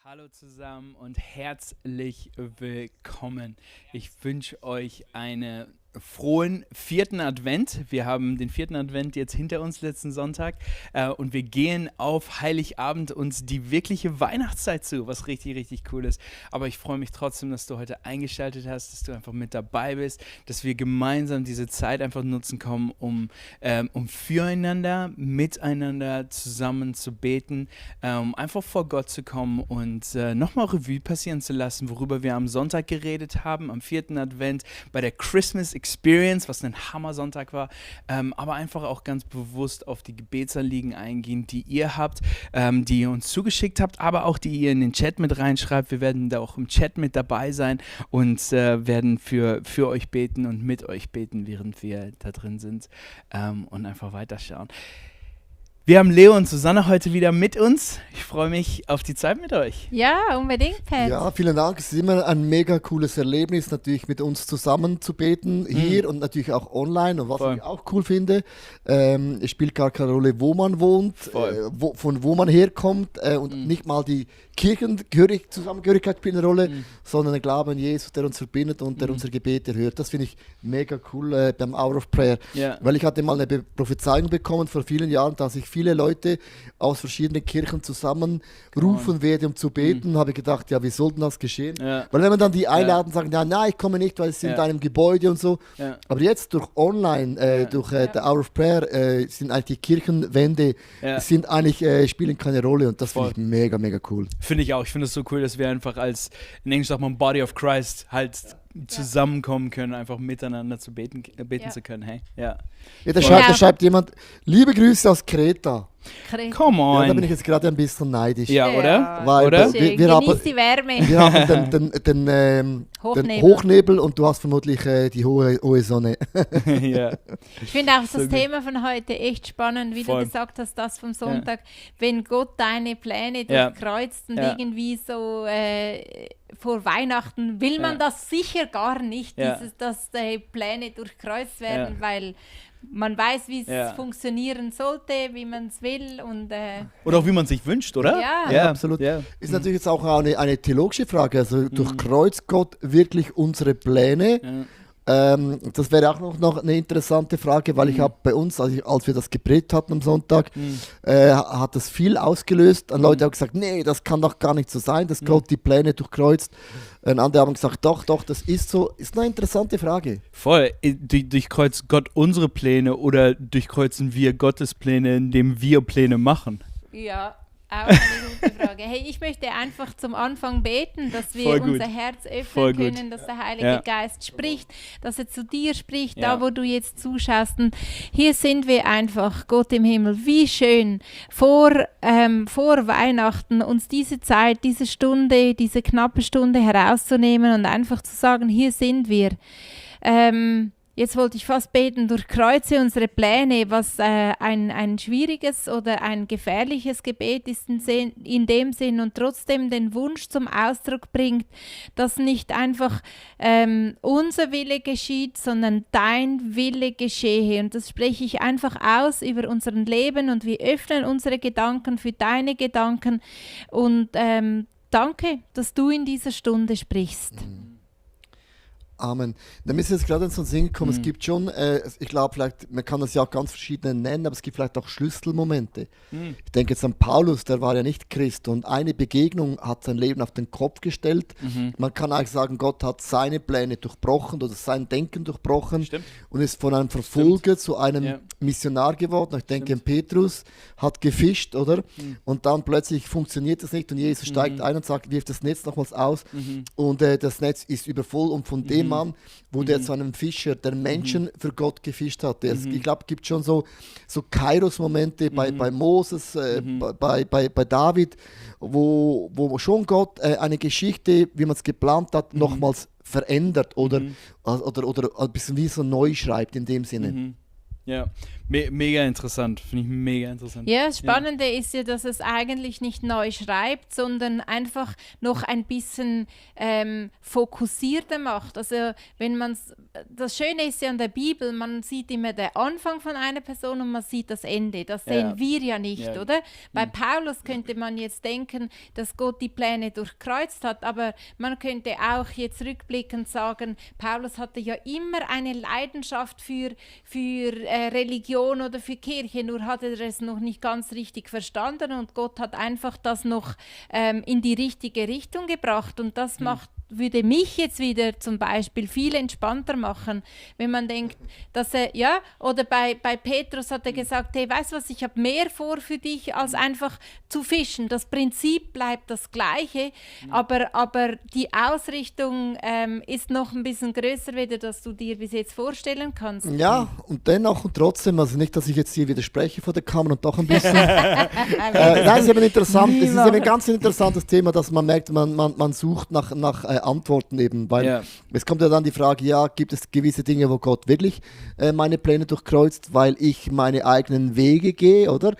Hallo zusammen und herzlich willkommen. Ich wünsche euch einen frohen vierten Advent. Wir haben den vierten Advent jetzt hinter uns letzten Sonntag und wir gehen auf Heiligabend uns die wirkliche Weihnachtszeit zu, was richtig, richtig cool ist. Aber ich freue mich trotzdem, dass du heute eingeschaltet hast, dass du einfach mit dabei bist, dass wir gemeinsam diese Zeit einfach nutzen können, um füreinander, miteinander zusammen zu beten, um einfach vor Gott zu kommen und nochmal Revue passieren zu lassen, worüber wir am Sonntag geredet haben, am vierten Advent, bei der Christmas Experience, was ein Hammer-Sonntag war, aber einfach auch ganz bewusst auf die Gebetsanliegen eingehen, die ihr habt, die ihr uns zugeschickt habt, aber auch die ihr in den Chat mit reinschreibt. Wir werden da auch im Chat mit dabei sein und werden für euch beten und mit euch beten, während wir da drin sind und einfach weiterschauen. Wir haben Leo und Susanne heute wieder mit uns. Ich freue mich auf die Zeit mit euch. Ja, unbedingt, Pat. Ja, vielen Dank. Es ist immer ein mega cooles Erlebnis, natürlich mit uns zusammen zu beten, hier und natürlich auch online. Und was ich auch cool finde, es spielt gar keine Rolle, wo man wohnt, von wo man herkommt und nicht mal die Zusammengehörigkeit spielt eine Rolle, sondern der Glaube an Jesus, der uns verbindet und der unsere Gebete hört. Das finde ich mega cool beim Hour of Prayer. Ja. Weil ich hatte mal eine Prophezeiung bekommen vor vielen Jahren, dass ich viele Leute aus verschiedenen Kirchen zusammenrufen werde, um zu beten. Habe ich gedacht, ja, wie soll denn das geschehen? Ja. Weil wenn man dann die einladen, sagen, ja, nein, ich komme nicht, weil es in einem Gebäude und so. Ja. Aber jetzt durch online, durch the Hour of Prayer, sind eigentlich die Kirchenwände sind eigentlich, spielen keine Rolle und das finde ich mega, mega cool. Finde ich auch. Ich finde es so cool, dass wir einfach als, in Englisch sagt man Body of Christ, halt zusammenkommen können, einfach miteinander zu beten zu können. Hey, ja. Ja, da schreibt jemand, liebe Grüße aus Kreta. Come on. Ja, da bin ich jetzt gerade ein bisschen neidisch. Ja, oder? Weil Oder? wir haben, Genieß die Wärme. wir haben den Hochnebel und du hast vermutlich die hohe Sonne. Ja. Ich finde auch So das gut. Thema von heute echt spannend, wie Voll. du gesagt hast, das vom Sonntag, wenn Gott deine Pläne durchkreuzt und Ja. irgendwie so vor Weihnachten will man das sicher gar nicht, dass die Pläne durchkreuzt werden, weil man weiß, wie es funktionieren sollte, wie man es will und Oder auch wie man sich wünscht, oder? Ja. Absolut. Ja. Ist natürlich jetzt auch eine theologische Frage. Also durchkreuzt Gott wirklich unsere Pläne? Das wäre auch noch eine interessante Frage, weil ich habe bei uns, als wir das gepredigt hatten am Sonntag, hat das viel ausgelöst. Und Leute haben gesagt, nee, das kann doch gar nicht so sein, dass Gott die Pläne durchkreuzt. Und andere haben gesagt, doch, das ist so. Ist eine interessante Frage. Voll. Durchkreuzt Gott unsere Pläne oder durchkreuzen wir Gottes Pläne, indem wir Pläne machen? ja, auch eine gute Frage. Hey, ich möchte einfach zum Anfang beten, dass wir Voll gut. unser Herz Voll öffnen gut. können, dass der Heilige Geist spricht, dass er zu dir spricht, da Ja. wo du jetzt zuschaust. Und hier sind wir einfach, Gott im Himmel, wie schön, vor Weihnachten uns diese Zeit, diese Stunde, diese knappe Stunde herauszunehmen und einfach zu sagen, hier sind wir. Jetzt wollte ich fast beten, durchkreuze unsere Pläne, was ein schwieriges oder ein gefährliches Gebet ist in dem Sinn und trotzdem den Wunsch zum Ausdruck bringt, dass nicht einfach unser Wille geschieht, sondern dein Wille geschehe. Und das spreche ich einfach aus über unser Leben und wir öffnen unsere Gedanken für deine Gedanken und danke, dass du in dieser Stunde sprichst. Amen. Da ist jetzt gerade in so einen Sinn gekommen, es gibt schon, ich glaube vielleicht, man kann das ja auch ganz verschiedene nennen, aber es gibt vielleicht auch Schlüsselmomente. Ich denke jetzt an Paulus, der war ja nicht Christ und eine Begegnung hat sein Leben auf den Kopf gestellt. Man kann eigentlich sagen, Gott hat seine Pläne durchbrochen oder sein Denken durchbrochen. Stimmt. Und ist von einem Verfolger zu einem Missionar geworden. Ich denke, Petrus hat gefischt, oder? Und dann plötzlich funktioniert das nicht und Jesus steigt ein und sagt, wirf das Netz nochmals aus und das Netz ist übervoll und von dem Mann wurde er zu einem Fischer, der Menschen für Gott gefischt hat. Ich glaube, es gibt schon so Kairos-Momente bei Moses, bei David, wo schon Gott eine Geschichte, wie man es geplant hat, nochmals verändert oder ein bisschen wie so neu schreibt in dem Sinne. Ja, Mega interessant, finde ich mega interessant. Ja, das Spannende ist ja, dass es eigentlich nicht neu schreibt, sondern einfach noch ein bisschen fokussierter macht. Also wenn das Schöne ist ja an der Bibel, man sieht immer den Anfang von einer Person und man sieht das Ende. Das sehen wir ja nicht, oder? Bei Paulus könnte man jetzt denken, dass Gott die Pläne durchkreuzt hat, aber man könnte auch jetzt rückblickend sagen, Paulus hatte ja immer eine Leidenschaft für Religion oder für Kirche, nur hat er es noch nicht ganz richtig verstanden und Gott hat einfach das noch in die richtige Richtung gebracht und das würde mich jetzt wieder zum Beispiel viel entspannter machen, wenn man denkt, dass oder bei Petrus hat er gesagt, hey, weißt du was, ich habe mehr vor für dich, als einfach zu fischen. Das Prinzip bleibt das Gleiche, aber die Ausrichtung ist noch ein bisschen größer, wieder, dass du dir bis jetzt vorstellen kannst. Ja, und dennoch und trotzdem, also nicht, dass ich jetzt hier widerspreche vor der Kamera und doch ein bisschen. Nein, es ist eben interessant, es ist eben ein ganz interessantes Thema, dass man merkt, man sucht nach Antworten eben, weil es kommt ja dann die Frage, gibt es gewisse Dinge, wo Gott wirklich meine Pläne durchkreuzt, weil ich meine eigenen Wege gehe, oder?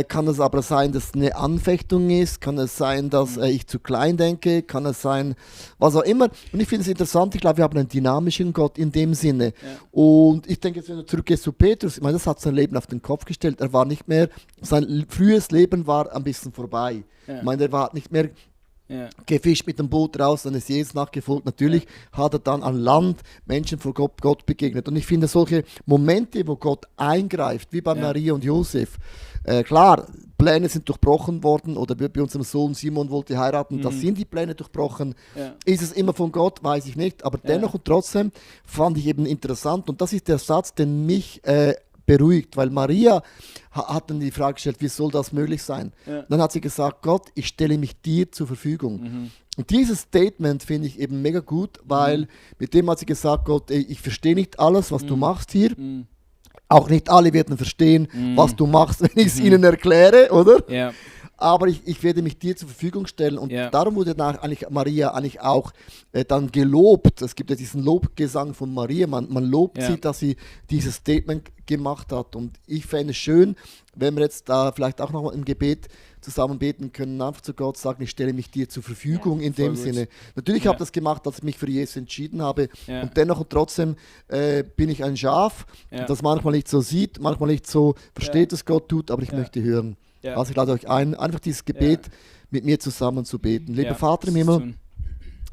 Kann es aber sein, dass es eine Anfechtung ist, kann es sein, dass ich zu klein denke, kann es sein, was auch immer. Und ich finde es interessant, ich glaube, wir haben einen dynamischen Gott in dem Sinne. Und ich denke jetzt, wenn du zurückgehst zu Petrus, ich meine, das hat sein Leben auf den Kopf gestellt, er war nicht mehr, sein frühes Leben war ein bisschen vorbei. Ich meine, er war nicht mehr gefischt mit dem Boot raus, dann ist Jesus nachgefolgt. Natürlich hat er dann an Land Menschen vor Gott begegnet. Und ich finde solche Momente, wo Gott eingreift, wie bei Maria und Josef, klar, Pläne sind durchbrochen worden oder bei unserem Sohn Simon wollte heiraten, da sind die Pläne durchbrochen. Ist es immer von Gott, weiß ich nicht, aber dennoch und trotzdem fand ich eben interessant und das ist der Satz, der mich beruhigt, weil Maria hat dann die Frage gestellt, wie soll das möglich sein? Dann hat sie gesagt, Gott, ich stelle mich dir zur Verfügung. Und dieses Statement finde ich eben mega gut, weil mit dem hat sie gesagt, Gott, ich verstehe nicht alles, was du machst hier. Auch nicht alle werden verstehen, was du machst, wenn ich es ihnen erkläre, oder? Aber ich werde mich dir zur Verfügung stellen und darum wurde Maria eigentlich auch dann gelobt. Es gibt ja diesen Lobgesang von Maria, man lobt sie, dass sie dieses Statement gemacht hat und ich fände es schön, wenn wir jetzt da vielleicht auch nochmal im Gebet zusammen beten können, einfach zu Gott sagen, ich stelle mich dir zur Verfügung in dem Sinne. Natürlich habe ich das gemacht, als ich mich für Jesus entschieden habe und dennoch und trotzdem bin ich ein Schaf, das manchmal nicht so sieht, manchmal nicht so versteht, was Gott tut, aber ich möchte hören. Also ich lade euch ein, einfach dieses Gebet mit mir zusammen zu beten. Lieber Vater im Himmel,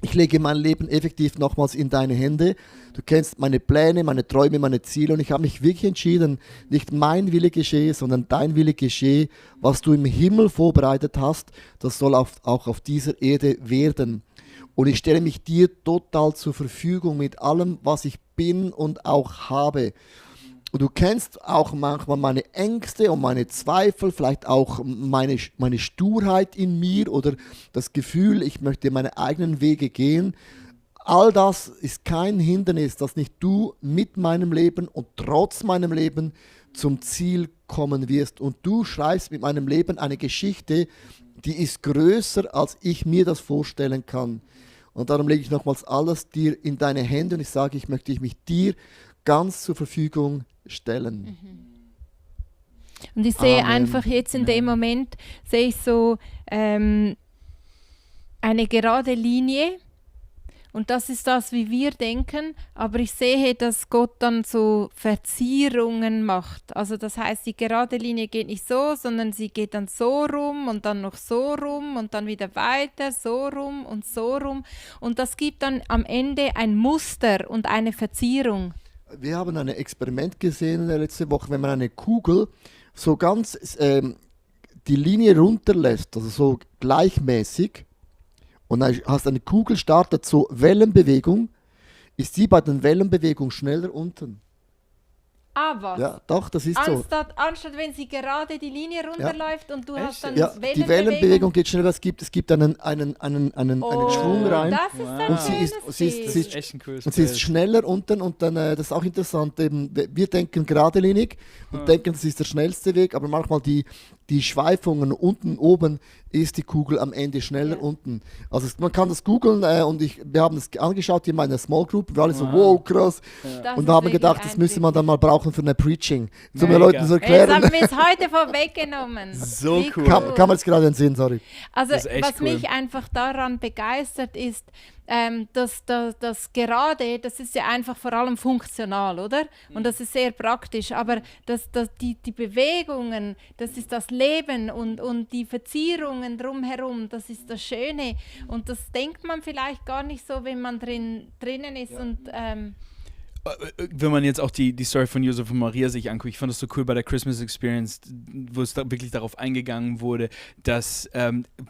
ich lege mein Leben effektiv nochmals in deine Hände. Du kennst meine Pläne, meine Träume, meine Ziele und ich habe mich wirklich entschieden, nicht mein Wille geschehe, sondern dein Wille geschehe. Was du im Himmel vorbereitet hast, das soll auch auf dieser Erde werden. Und ich stelle mich dir total zur Verfügung mit allem, was ich bin und auch habe. Und du kennst auch manchmal meine Ängste und meine Zweifel, vielleicht auch meine Sturheit in mir oder das Gefühl, ich möchte meine eigenen Wege gehen. All das ist kein Hindernis, dass nicht du mit meinem Leben und trotz meinem Leben zum Ziel kommen wirst. Und du schreibst mit meinem Leben eine Geschichte, die ist größer, als ich mir das vorstellen kann. Und darum lege ich nochmals alles dir in deine Hände und ich sage, ich möchte mich dir ganz zur Verfügung stellen. Und ich sehe einfach jetzt in dem Moment, sehe ich so eine gerade Linie und das ist das, wie wir denken, aber ich sehe, dass Gott dann so Verzierungen macht. Also das heißt, die gerade Linie geht nicht so, sondern sie geht dann so rum und dann noch so rum und dann wieder weiter, so rum und so rum und das gibt dann am Ende ein Muster und eine Verzierung. Wir haben ein Experiment gesehen letzte Woche, wenn man eine Kugel so ganz die Linie runterlässt, also so gleichmäßig, und dann hast eine Kugel startet so Wellenbewegung, ist sie bei den Wellenbewegungen schneller unten. Aber ja, doch, das ist so. Anstatt wenn sie gerade die Linie runterläuft und du hast dann die Wellenbewegung geht schneller, es gibt einen Schwung rein. Das ist und sie ist echt ein cooles und sie ist schneller unten und dann, das ist auch interessant, eben, wir denken geradlinig und denken, das ist der schnellste Weg, aber manchmal die die Schweifungen unten oben ist die Kugel am Ende schneller unten. Also man kann das googeln und wir haben es angeschaut hier in meiner Small Group, wir alle so, wow, krass. Ja. Und haben gedacht, das müsste man dann mal brauchen für eine Preaching. Um den Leuten zu erklären. Jetzt haben wir es heute vorweggenommen. So cool. Kann man es gerade sehen, sorry. Also was mich einfach daran begeistert ist, dass gerade, das ist ja einfach vor allem funktional, oder? Und das ist sehr praktisch, aber die Bewegungen, das ist das Leben und die Verzierungen drumherum, das ist das Schöne. Und das denkt man vielleicht gar nicht so, wenn man drinnen ist. Ja. Und wenn man jetzt auch die Story von Josef und Maria sich anguckt, ich fand das so cool bei der Christmas Experience, wo es da wirklich darauf eingegangen wurde, dass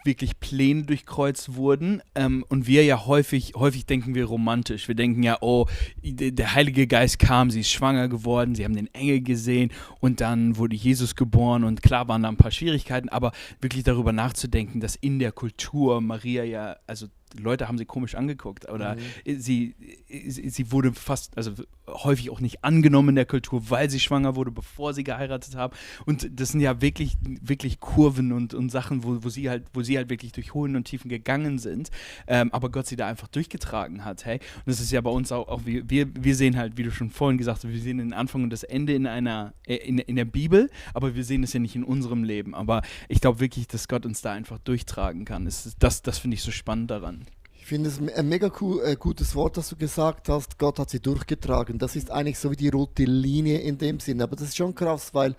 wirklich Pläne durchkreuzt wurden und wir ja häufig denken wir romantisch. Wir denken ja, oh, der Heilige Geist kam, sie ist schwanger geworden, sie haben den Engel gesehen und dann wurde Jesus geboren und klar waren da ein paar Schwierigkeiten, aber wirklich darüber nachzudenken, dass in der Kultur Maria ja, also die Leute haben sie komisch angeguckt oder sie wurde fast, also häufig auch nicht angenommen in der Kultur, weil sie schwanger wurde, bevor sie geheiratet haben. Und das sind ja wirklich Kurven und Sachen, wo sie halt wirklich durch Höhen und Tiefen gegangen sind, aber Gott sie da einfach durchgetragen hat. Hey? Und das ist ja bei uns auch wir sehen halt, wie du schon vorhin gesagt hast, wir sehen den Anfang und das Ende in der Bibel, aber wir sehen es ja nicht in unserem Leben. Aber ich glaube wirklich, dass Gott uns da einfach durchtragen kann. Das finde ich so spannend daran. Ich finde es ein mega gutes Wort, das du gesagt hast. Gott hat sie durchgetragen. Das ist eigentlich so wie die rote Linie in dem Sinne. Aber das ist schon krass, weil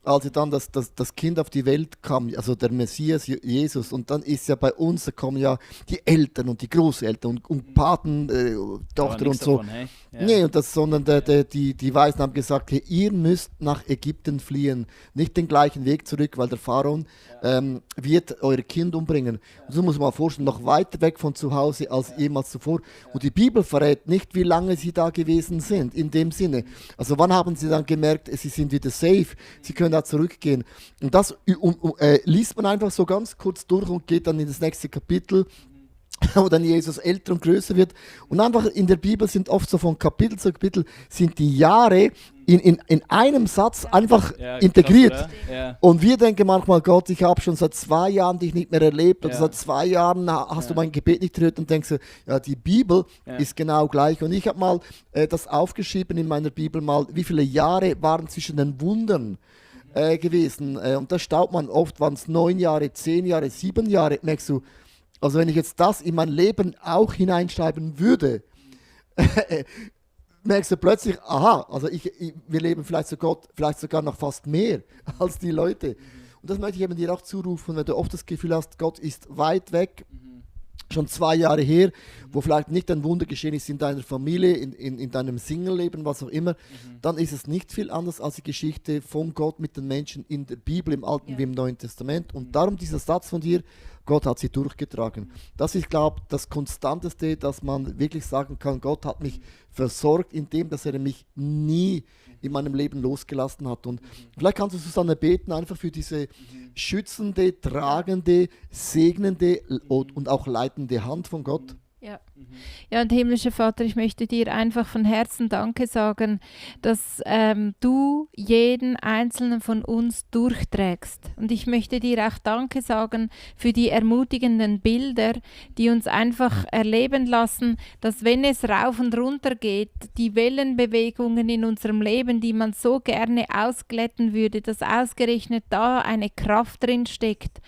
als dann das Kind auf die Welt kam, also der Messias Jesus, und dann ist ja bei uns, da kommen ja die Eltern und die Großeltern und Patentochter und so. Davon, hey? Ja. Nee, sondern die Weisen haben gesagt, hey, ihr müsst nach Ägypten fliehen, nicht den gleichen Weg zurück, weil der Pharaon wird eure Kind umbringen. Und so muss man mal vorstellen, noch weiter weg von zu Hause als jemals zuvor. Und die Bibel verrät nicht, wie lange sie da gewesen sind, in dem Sinne. Also wann haben sie dann gemerkt, sie sind wieder safe, sie können da zurückgehen. Und das liest man einfach so ganz kurz durch und geht dann in das nächste Kapitel, wo dann Jesus älter und größer wird. Und einfach in der Bibel sind oft so von Kapitel zu Kapitel sind die Jahre in einem Satz einfach integriert. Krass, ja. Und wir denken manchmal, Gott, ich habe schon seit 2 Jahren dich nicht mehr erlebt oder seit 2 Jahren hast du mein Gebet nicht gehört und denkst du, ja, die Bibel ist genau gleich. Und ich habe mal das aufgeschrieben in meiner Bibel mal, wie viele Jahre waren zwischen den Wundern gewesen. Und da staubt man oft, waren es 9 Jahre, 10 Jahre, 7 Jahre. Merkst du, also wenn ich jetzt das in mein Leben auch hineinschreiben würde, merkst du plötzlich, aha, also wir leben vielleicht sogar noch fast mehr als die Leute. Und das möchte ich eben dir auch zurufen, wenn du oft das Gefühl hast, Gott ist weit weg, schon 2 Jahre her, wo vielleicht nicht ein Wunder geschehen ist in deiner Familie, in deinem Single-Leben, was auch immer, dann ist es nicht viel anders als die Geschichte von Gott mit den Menschen in der Bibel, im Alten wie im Neuen Testament. Und darum dieser Satz von dir, Gott hat sie durchgetragen. Das ist, glaube ich, das Konstanteste, dass man wirklich sagen kann, Gott hat mich versorgt, indem dass er mich nie in meinem Leben losgelassen hat. Und vielleicht kannst du, Susanne, beten, einfach für diese schützende, tragende, segnende und auch leitende Hand von Gott. Ja, und himmlischer Vater, ich möchte dir einfach von Herzen Danke sagen, dass du jeden einzelnen von uns durchträgst. Und ich möchte dir auch Danke sagen für die ermutigenden Bilder, die uns einfach erleben lassen, dass wenn es rauf und runter geht, die Wellenbewegungen in unserem Leben, die man so gerne ausglätten würde, dass ausgerechnet da eine Kraft drin steckt.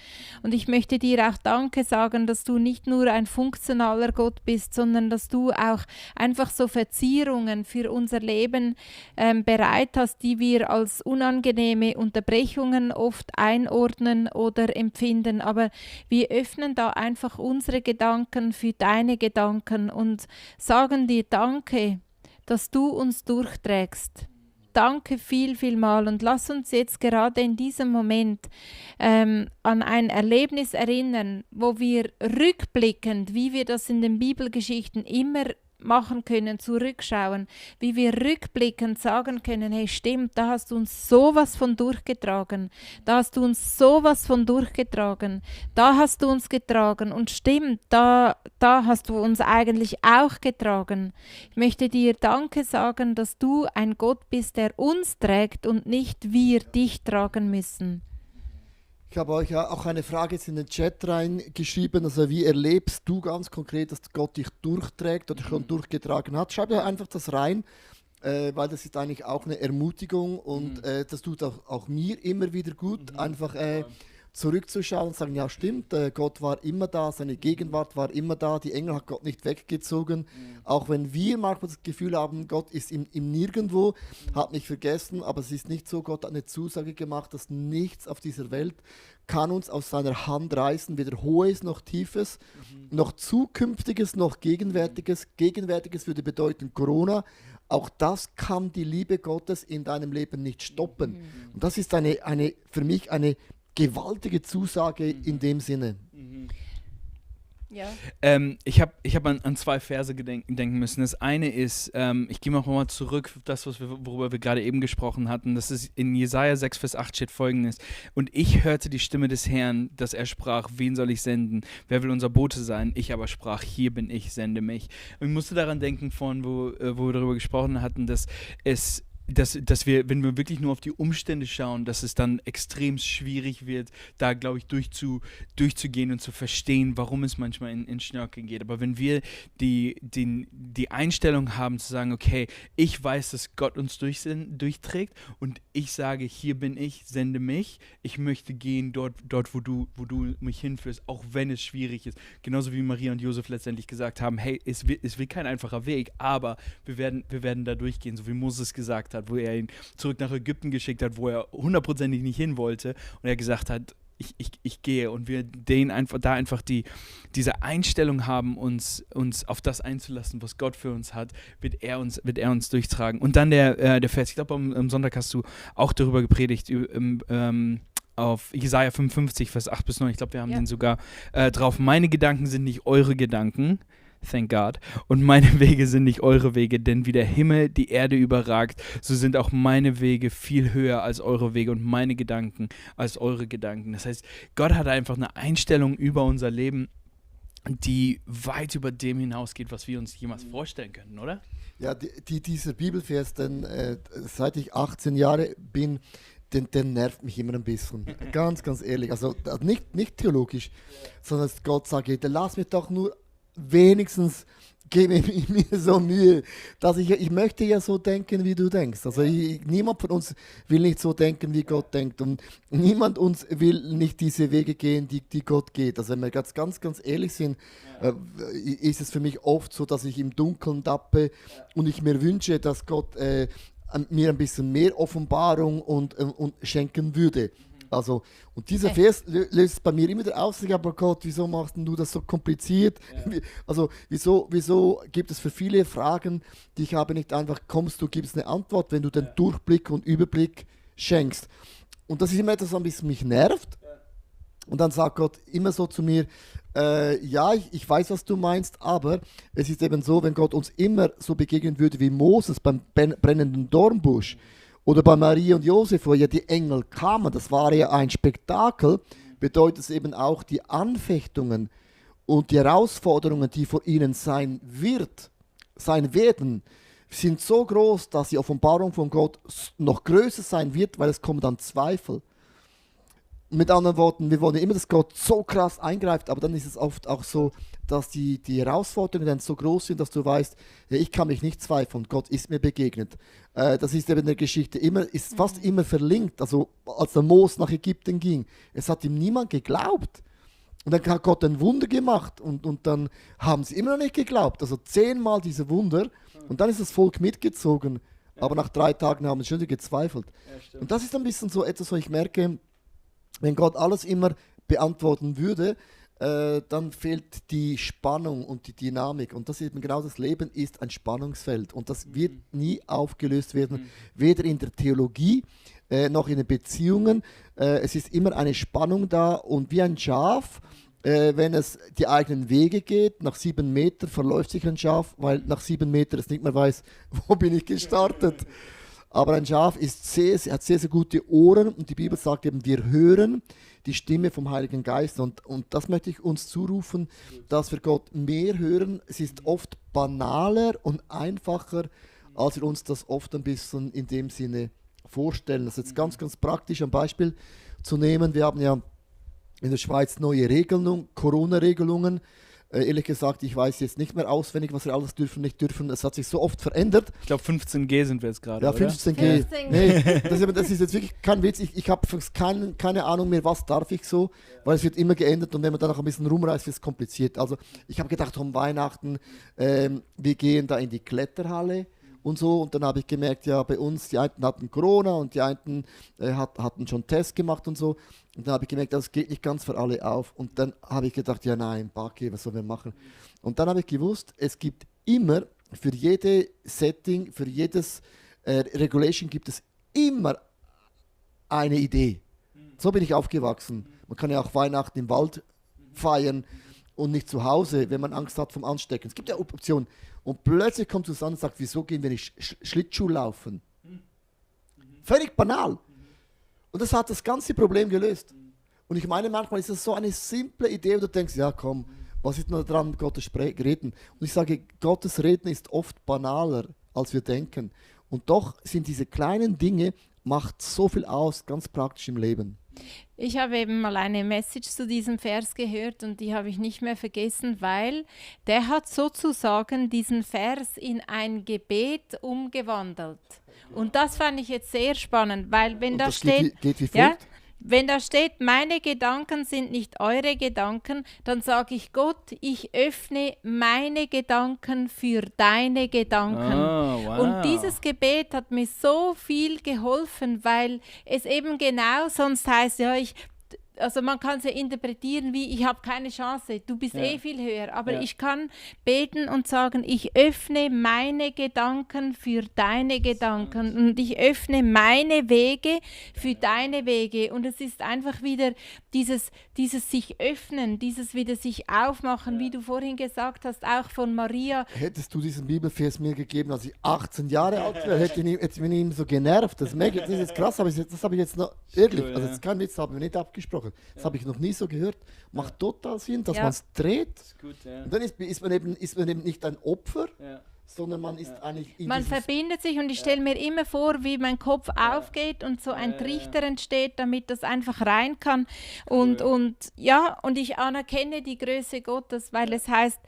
Und ich möchte dir auch Danke sagen, dass du nicht nur ein funktionaler Gott bist, sondern dass du auch einfach so Verzierungen für unser Leben bereit hast, die wir als unangenehme Unterbrechungen oft einordnen oder empfinden. Aber wir öffnen da einfach unsere Gedanken für deine Gedanken und sagen dir Danke, dass du uns durchträgst. Danke viel mal und lass uns jetzt gerade in diesem Moment an ein Erlebnis erinnern, wo wir rückblickend, wie wir das in den Bibelgeschichten immer machen können, zurückschauen, wie wir rückblickend sagen können, hey stimmt, da hast du uns sowas von durchgetragen, da hast du uns sowas von durchgetragen, da hast du uns getragen und stimmt, da hast du uns eigentlich auch getragen. Ich möchte dir Danke sagen, dass du ein Gott bist, der uns trägt und nicht wir dich tragen müssen. Ich habe euch ja auch eine Frage jetzt in den Chat reingeschrieben. Also wie erlebst du ganz konkret, dass Gott dich durchträgt oder schon durchgetragen hat? Schreib ja einfach das rein, weil das ist eigentlich auch eine Ermutigung und das tut auch mir immer wieder gut, einfach zurückzuschauen und sagen, ja stimmt, Gott war immer da, seine Gegenwart war immer da, die Engel hat Gott nicht weggezogen. Auch wenn wir manchmal das Gefühl haben, Gott ist im Nirgendwo, hat mich vergessen, aber es ist nicht so, Gott hat eine Zusage gemacht, dass nichts auf dieser Welt kann uns aus seiner Hand reißen, weder Hohes noch Tiefes, noch Zukünftiges noch Gegenwärtiges. Gegenwärtiges würde bedeuten Corona. Auch das kann die Liebe Gottes in deinem Leben nicht stoppen. Und das ist für mich eine gewaltige Zusage in dem Sinne. Ja. Ich hab an zwei Verse denken müssen. Das eine ist, ich gehe mal zurück auf das, worüber wir gerade eben gesprochen hatten. Das ist in Jesaja 6, Vers 8 steht Folgendes. Und ich hörte die Stimme des Herrn, dass er sprach, wen soll ich senden? Wer will unser Bote sein? Ich aber sprach, hier bin ich, sende mich. Und ich musste daran denken, wo wir darüber gesprochen hatten, dass wir, wenn wir wirklich nur auf die Umstände schauen, dass es dann extrem schwierig wird, da, glaube ich, durchzugehen und zu verstehen, warum es manchmal in Schnörkeln geht. Aber wenn wir die Einstellung haben, zu sagen, okay, ich weiß, dass Gott uns durchträgt und ich sage, hier bin ich, sende mich, ich möchte gehen dort wo du mich hinführst, auch wenn es schwierig ist. Genauso wie Maria und Josef letztendlich gesagt haben, hey, es wird kein einfacher Weg, aber wir werden da durchgehen, so wie Moses gesagt hat, wo er ihn zurück nach Ägypten geschickt hat, wo er hundertprozentig nicht hin wollte und er gesagt hat, ich gehe, und wir einfach diese Einstellung haben, uns auf das einzulassen, was Gott für uns hat, wird er uns durchtragen. Und dann der Vers, ich glaube am Sonntag hast du auch darüber gepredigt, auf Jesaja 55, Vers 8 bis 9, ich glaube, wir haben den sogar drauf. Meine Gedanken sind nicht eure Gedanken, thank God, und meine Wege sind nicht eure Wege, denn wie der Himmel die Erde überragt, so sind auch meine Wege viel höher als eure Wege und meine Gedanken als eure Gedanken. Das heißt, Gott hat einfach eine Einstellung über unser Leben, die weit über dem hinausgeht, was wir uns jemals vorstellen können, oder? Ja, dieser Bibelvers, denn seit ich 18 Jahre bin, der nervt mich immer ein bisschen. Ganz, ganz ehrlich. Also nicht theologisch, sondern dass Gott sagt, lass mich doch nur wenigstens, gebe mir so Mühe, dass ich möchte ja so denken, wie du denkst. Also niemand von uns will nicht so denken, wie Gott denkt, und niemand uns will nicht diese Wege gehen, die Gott geht. Also wenn wir ganz, ganz, ganz ehrlich sind, ist es für mich oft so, dass ich im Dunkeln tappe und ich mir wünsche, dass Gott mir ein bisschen mehr Offenbarung und schenken würde. Also, und dieser Vers löst bei mir immer wieder aus, aber Gott, wieso machst du das so kompliziert? Ja. Also, wieso gibt es für viele Fragen, die ich habe, nicht einfach, gibst eine Antwort, wenn du den Durchblick und Überblick schenkst. Und das ist immer etwas, was ein bisschen mich nervt. Ja. Und dann sagt Gott immer so zu mir, ich weiß, was du meinst, aber es ist eben so, wenn Gott uns immer so begegnen würde wie Moses beim brennenden Dornbusch, oder bei Maria und Josef, wo ja die Engel kamen, das war ja ein Spektakel, bedeutet es eben auch, die Anfechtungen und die Herausforderungen, die vor ihnen sein werden, sind so groß, dass die Offenbarung von Gott noch größer sein wird, weil es kommen dann Zweifel. Mit anderen Worten, wir wollen immer, dass Gott so krass eingreift, aber dann ist es oft auch so, dass die Herausforderungen dann so groß sind, dass du weißt, ja, ich kann mich nicht zweifeln, Gott ist mir begegnet. Das ist eben in der Geschichte ist fast immer verlinkt. Also als der Mose nach Ägypten ging, es hat ihm niemand geglaubt. Und dann hat Gott ein Wunder gemacht und dann haben sie immer noch nicht geglaubt. Also 10-mal diese Wunder und dann ist das Volk mitgezogen. Aber nach 3 Tagen haben sie schon wieder gezweifelt. Ja, und das ist ein bisschen so etwas, wo ich merke, wenn Gott alles immer beantworten würde, dann fehlt die Spannung und die Dynamik. Und das ist eben genau das Leben, ist ein Spannungsfeld. Und das wird nie aufgelöst werden, weder in der Theologie noch in den Beziehungen. Es ist immer eine Spannung da. Und wie ein Schaf, wenn es die eigenen Wege geht, nach 7 Metern verläuft sich ein Schaf, weil nach 7 Metern es nicht mehr weiß, wo bin ich gestartet. Aber ein Schaf hat sehr, sehr gute Ohren und die Bibel sagt eben, wir hören die Stimme vom Heiligen Geist und das möchte ich uns zurufen, dass wir Gott mehr hören. Es ist oft banaler und einfacher, als wir uns das oft ein bisschen in dem Sinne vorstellen. Das ist jetzt ganz, ganz praktisch ein Beispiel zu nehmen. Wir haben ja in der Schweiz neue Regelungen, Corona-Regelungen. Ehrlich gesagt, ich weiß jetzt nicht mehr auswendig, was wir alles dürfen, nicht dürfen. Es hat sich so oft verändert. Ich glaube, 15G sind wir jetzt gerade. Ja, 15G. 15G. Nee, das ist jetzt wirklich kein Witz. Ich habe keine Ahnung mehr, was darf ich so, weil es wird immer geändert und wenn man dann noch ein bisschen rumreist, wird es kompliziert. Also ich habe gedacht, um Weihnachten, wir gehen da in die Kletterhalle und so. Und dann habe ich gemerkt, ja, bei uns, die einen hatten Corona und die einen hatten schon Tests gemacht und so. Und dann habe ich gemerkt, das geht nicht ganz für alle auf. Und dann habe ich gedacht, ja nein, Baki, was sollen wir machen? Und dann habe ich gewusst, es gibt immer, für jede Setting, für jedes Regulation gibt es immer eine Idee. So bin ich aufgewachsen. Man kann ja auch Weihnachten im Wald feiern und nicht zu Hause, wenn man Angst hat vom Anstecken. Es gibt ja Optionen. Und plötzlich kommt zusammen und sagt, wieso gehen wir nicht Schlittschuh laufen? Völlig banal. Und das hat das ganze Problem gelöst. Und ich meine, manchmal ist das so eine simple Idee, wo du denkst, ja komm, was ist nur dran, Gottes Reden? Und ich sage, Gottes Reden ist oft banaler, als wir denken. Und doch sind diese kleinen Dinge, macht so viel aus, ganz praktisch im Leben. Ich habe eben mal eine Message zu diesem Vers gehört und die habe ich nicht mehr vergessen, weil der hat sozusagen diesen Vers in ein Gebet umgewandelt. Und das fand ich jetzt sehr spannend, weil wenn da steht, geht wie folgt. ja, wenn da steht, meine Gedanken sind nicht eure Gedanken, dann sage ich Gott, ich öffne meine Gedanken für deine Gedanken. Oh, wow. Und dieses Gebet hat mir so viel geholfen, weil es eben genau sonst heißt, ja, also man kann es ja interpretieren wie, ich habe keine Chance, du bist Ja. eh viel höher. Aber Ja. ich kann beten und sagen, ich öffne meine Gedanken für deine Gedanken und ich öffne meine Wege für deine Wege. Und es ist einfach wieder dieses sich öffnen, dieses wieder sich aufmachen, wie du vorhin gesagt hast, auch von Maria. Hättest du diesen Bibelvers mir gegeben, als ich 18 Jahre alt wäre, hätte ich mich ihm so genervt. Das ist jetzt krass, aber das habe ich jetzt noch, ehrlich, Cool, also ja. das ist kein Witz, haben wir nicht abgesprochen. Das habe ich noch nie so gehört. Macht total Sinn, dass Ja. man es dreht. Ist gut, ja. Und dann ist man eben nicht ein Opfer, Ja. sondern man ist eigentlich in Man diesem verbindet sich und ich stelle mir immer vor, wie mein Kopf aufgeht und so ein Trichter entsteht, damit das einfach rein kann. Und ich anerkenne die Größe Gottes, weil es heißt,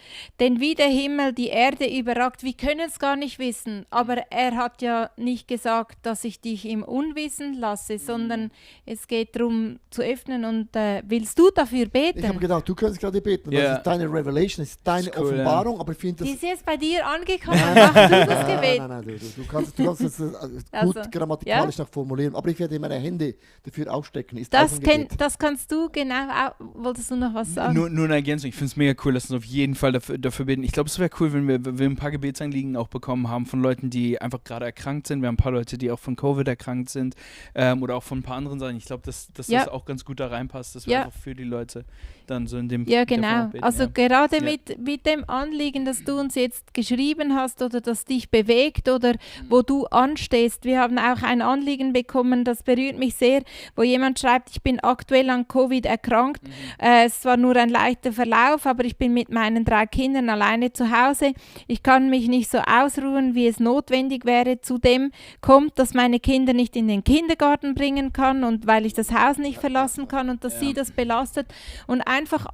denn wie der Himmel die Erde überragt, wir können es gar nicht wissen, aber er hat ja nicht gesagt, dass ich dich im Unwissen lasse, sondern es geht darum zu öffnen und willst du dafür Ich habe beten? gedacht, du könntest gerade beten. Ja. Das ist deine Revelation, das ist deine Das ist cool, Offenbarung, aber ich finde Die das... ist jetzt bei dir angekommen, mach du das Gebet. Nein, du kannst es gut Also, grammatikalisch noch formulieren, aber ich werde meine Hände dafür ausstecken. Ist Das, auch ein Gebet. das kannst du genau auch. Wolltest du noch was sagen? Nur eine Ergänzung, ich finde es mega cool, lass uns auf jeden Fall dafür beten. Ich glaube, es wäre cool, wenn wir ein paar Gebetsanliegen auch bekommen haben von Leuten, die einfach gerade erkrankt sind. Wir haben ein paar Leute, die auch von Covid erkrankt sind oder auch von ein paar anderen Sachen. Ich glaube, dass Ja. das auch ganz gut da reinpasst, dass wir Ja. einfach für die Leute dann so in dem Ja, der Form genau. auch beten, Also ja. gerade Ja. mit dem Anliegen, das du uns jetzt geschrieben hast oder das dich bewegt oder wo du anstehst. Wir haben auch ein Anliegen bekommen, das berührt mich sehr, wo jemand schreibt, ich bin aktuell an Covid erkrankt. Es war nur ein leichter Verlauf, aber ich bin mit meinen 3 Kindern alleine zu Hause. Ich kann mich nicht so ausruhen, wie es notwendig wäre. Zudem kommt, dass meine Kinder nicht in den Kindergarten bringen kann und weil ich das Haus nicht verlassen kann und dass Ja. sie das belastet. Und einfach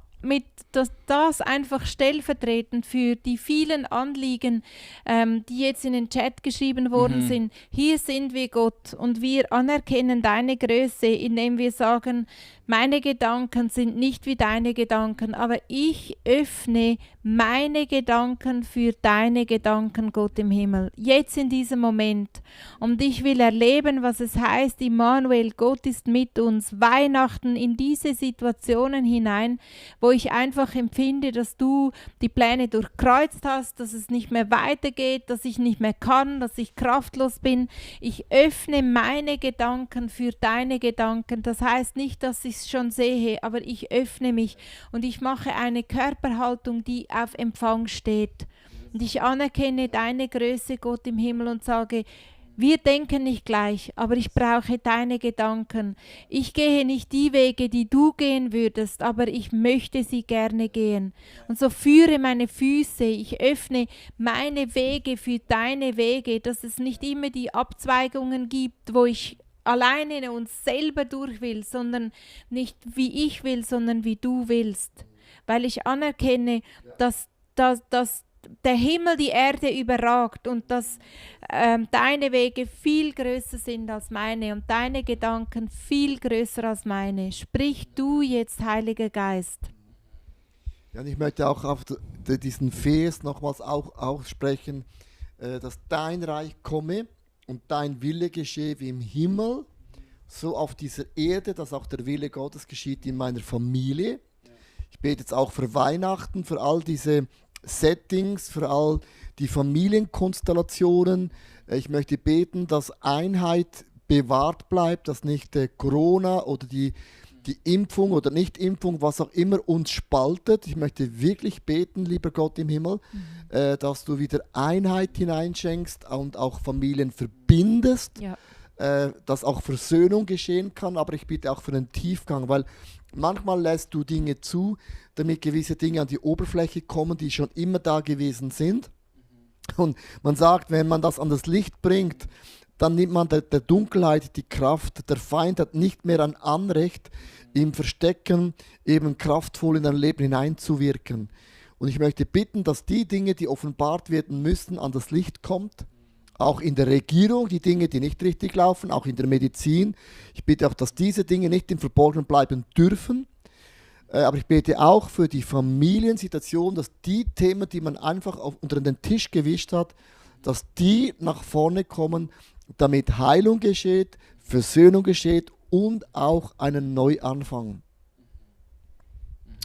das einfach stellvertretend für die vielen Anliegen, die jetzt in den Chat geschrieben worden sind. Hier sind wir, Gott, und wir anerkennen deine Größe, indem wir sagen, meine Gedanken sind nicht wie deine Gedanken, aber ich öffne meine Gedanken für deine Gedanken, Gott im Himmel. Jetzt in diesem Moment. Und ich will erleben, was es heißt, Immanuel, Gott ist mit uns. Weihnachten in diese Situationen hinein, wo ich einfach empfinde, dass du die Pläne durchkreuzt hast, dass es nicht mehr weitergeht, dass ich nicht mehr kann, dass ich kraftlos bin. Ich öffne meine Gedanken für deine Gedanken. Das heißt nicht, dass ich es schon sehe, aber ich öffne mich und ich mache eine Körperhaltung, die auf Empfang steht. Und ich anerkenne deine Größe, Gott im Himmel, und sage, wir denken nicht gleich, aber ich brauche deine Gedanken. Ich gehe nicht die Wege, die du gehen würdest, aber ich möchte sie gerne gehen. Und so führe meine Füße, ich öffne meine Wege für deine Wege, dass es nicht immer die Abzweigungen gibt, wo ich alleine in uns selber durch will, sondern nicht wie ich will, sondern wie du willst. Weil ich anerkenne, dass der Himmel die Erde überragt und dass deine Wege viel größer sind als meine und deine Gedanken viel größer als meine. Sprich du jetzt, Heiliger Geist. Ja, und ich möchte auch auf diesen Vers nochmals auch aussprechen, dass dein Reich komme und dein Wille geschehe wie im Himmel, so auf dieser Erde, dass auch der Wille Gottes geschieht in meiner Familie. Ich bete jetzt auch für Weihnachten, für all diese Settings, für all die Familienkonstellationen. Ich möchte beten, dass Einheit bewahrt bleibt, dass nicht Corona oder die Impfung oder Nicht-Impfung, was auch immer uns spaltet. Ich möchte wirklich beten, lieber Gott im Himmel, dass du wieder Einheit hineinschenkst und auch Familien verbindest, dass auch Versöhnung geschehen kann, aber ich bitte auch für einen Tiefgang, weil manchmal lässt du Dinge zu, damit gewisse Dinge an die Oberfläche kommen, die schon immer da gewesen sind. Und man sagt, wenn man das an das Licht bringt, dann nimmt man der Dunkelheit die Kraft. Der Feind hat nicht mehr ein Anrecht, im Verstecken eben kraftvoll in dein Leben hineinzuwirken. Und ich möchte bitten, dass die Dinge, die offenbart werden müssen, an das Licht kommt. Auch in der Regierung, die Dinge, die nicht richtig laufen, auch in der Medizin. Ich bitte auch, dass diese Dinge nicht im Verborgenen bleiben dürfen. Aber ich bete auch für die Familiensituation, dass die Themen, die man einfach unter den Tisch gewischt hat, dass die nach vorne kommen, damit Heilung geschieht, Versöhnung geschieht und auch einen Neuanfang.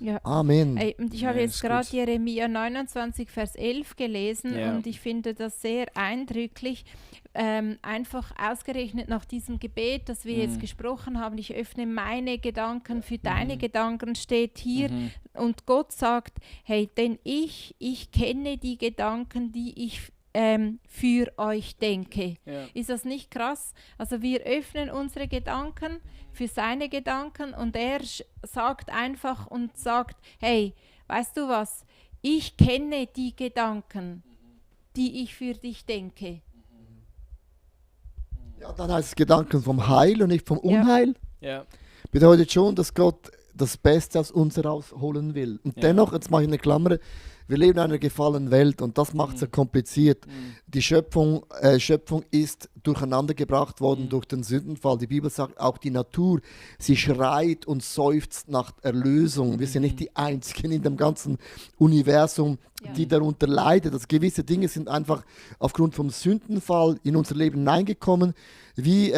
Ja. Amen. Und ich habe jetzt gerade Jeremia 29, Vers 11 gelesen und ich finde das sehr eindrücklich, einfach ausgerechnet nach diesem Gebet, das wir jetzt gesprochen haben. Ich öffne meine Gedanken für deine Gedanken, steht hier und Gott sagt, hey, denn ich kenne die Gedanken, die ich für euch denke. Ja. Ist das nicht krass? Also wir öffnen unsere Gedanken für seine Gedanken und er sagt einfach und sagt, hey, weißt du was? Ich kenne die Gedanken, die ich für dich denke. Ja, dann heißt es Gedanken vom Heil und nicht vom Unheil. Ja. Bedeutet schon, dass Gott das Beste aus uns herausholen will. Und dennoch, jetzt mache ich eine Klammer, wir leben in einer gefallenen Welt und das macht es so kompliziert. Die Schöpfung ist durcheinandergebracht worden durch den Sündenfall. Die Bibel sagt, auch die Natur, sie schreit und seufzt nach Erlösung. Wir sind nicht die Einzigen in dem ganzen Universum, die darunter leiden. Also gewisse Dinge sind einfach aufgrund vom Sündenfall in unser Leben hineingekommen, wie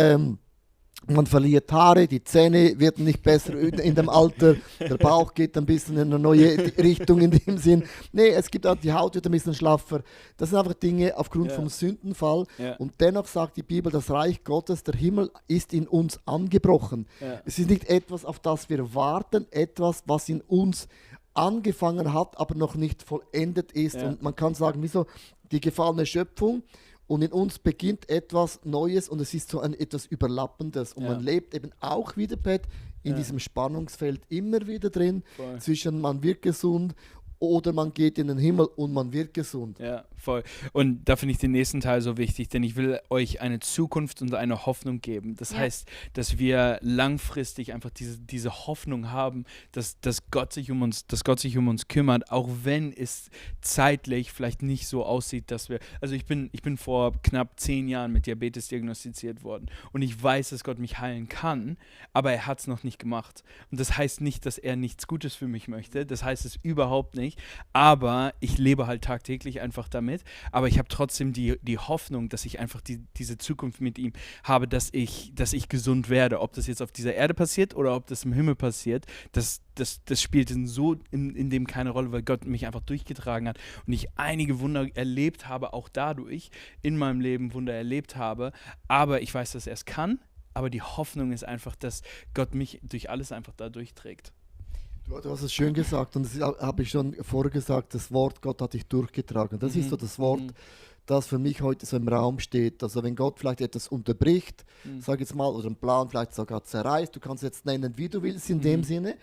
man verliert Haare, die Zähne werden nicht besser in dem Alter, der Bauch geht ein bisschen in eine neue Richtung in dem Sinn. Nee, es gibt auch, die Haut wird ein bisschen schlaffer. Das sind einfach Dinge aufgrund vom Sündenfall. Ja. Und dennoch sagt die Bibel, das Reich Gottes, der Himmel ist in uns angebrochen. Ja. Es ist nicht etwas, auf das wir warten, etwas, was in uns angefangen hat, aber noch nicht vollendet ist. Ja. Und man kann sagen, wieso die gefallene Schöpfung, und in uns beginnt etwas Neues und es ist so etwas Überlappendes. Und man lebt eben auch wieder, Pat, in diesem Spannungsfeld immer wieder drin, zwischen man wird gesund oder man geht in den Himmel und man wird gesund. Ja, voll. Und da finde ich den nächsten Teil so wichtig, denn ich will euch eine Zukunft und eine Hoffnung geben. Das heißt, dass wir langfristig einfach diese Hoffnung haben, dass Gott sich um uns kümmert, auch wenn es zeitlich vielleicht nicht so aussieht, dass wir, also ich bin vor knapp 10 Jahren mit Diabetes diagnostiziert worden und ich weiß, dass Gott mich heilen kann, aber er hat es noch nicht gemacht. Und das heißt nicht, dass er nichts Gutes für mich möchte, das heißt es überhaupt nicht. Aber ich lebe halt tagtäglich einfach damit. Aber ich habe trotzdem die Hoffnung, dass ich einfach diese Zukunft mit ihm habe, dass ich gesund werde. Ob das jetzt auf dieser Erde passiert oder ob das im Himmel passiert, das spielt in dem keine Rolle, weil Gott mich einfach durchgetragen hat und ich einige Wunder erlebt habe, auch dadurch in meinem Leben Wunder erlebt habe. Aber ich weiß, dass er es kann. Aber die Hoffnung ist einfach, dass Gott mich durch alles einfach da durchträgt. Du hast es schön gesagt und das habe ich schon vorher gesagt, das Wort Gott hat dich durchgetragen. Das ist so das Wort, das für mich heute so im Raum steht. Also wenn Gott vielleicht etwas unterbricht, sag jetzt mal, oder einen Plan vielleicht sogar zerreißt, du kannst jetzt nennen, wie du willst in dem Sinne,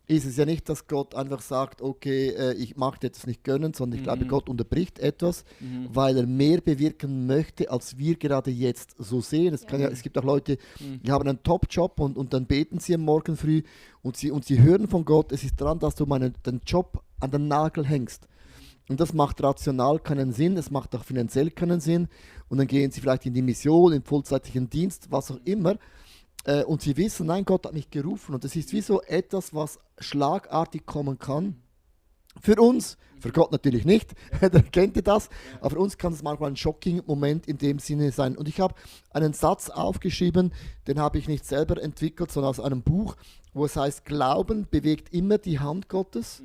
ist es ja nicht, dass Gott einfach sagt, okay, ich mag dir das nicht gönnen, sondern ich glaube, Gott unterbricht etwas, weil er mehr bewirken möchte, als wir gerade jetzt so sehen. Es gibt auch Leute, die haben einen Top-Job und dann beten sie am Morgen früh und sie hören von Gott, es ist dran, dass du den Job an den Nagel hängst. Und das macht rational keinen Sinn, es macht auch finanziell keinen Sinn. Und dann gehen sie vielleicht in die Mission, in vollzeitlichen Dienst, was auch immer. Und sie wissen, nein, Gott hat mich gerufen. Und das ist wie so etwas, was schlagartig kommen kann. Für uns, für Gott natürlich nicht, der kennt ihr das. Aber für uns kann es manchmal ein shocking Moment in dem Sinne sein. Und ich habe einen Satz aufgeschrieben, den habe ich nicht selber entwickelt, sondern aus einem Buch, wo es heißt, Glauben bewegt immer die Hand Gottes.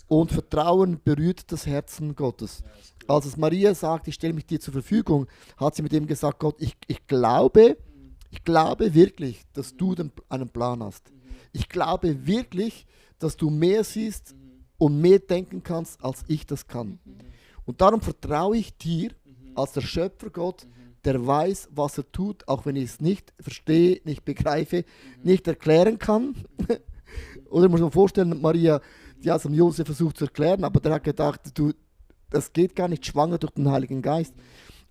Und Vertrauen berührt das Herzen Gottes. Als Maria sagt, ich stelle mich dir zur Verfügung, hat sie mit ihm gesagt, Gott, ich glaube wirklich, dass du einen Plan hast. Ich glaube wirklich, dass du mehr siehst und mehr denken kannst, als ich das kann. Und darum vertraue ich dir als der Schöpfer Gott, der weiß, was er tut, auch wenn ich es nicht verstehe, nicht begreife, nicht erklären kann. Oder muss man vorstellen, Maria, die hat es Josef versucht zu erklären, aber der hat gedacht, das geht gar nicht, schwanger durch den Heiligen Geist.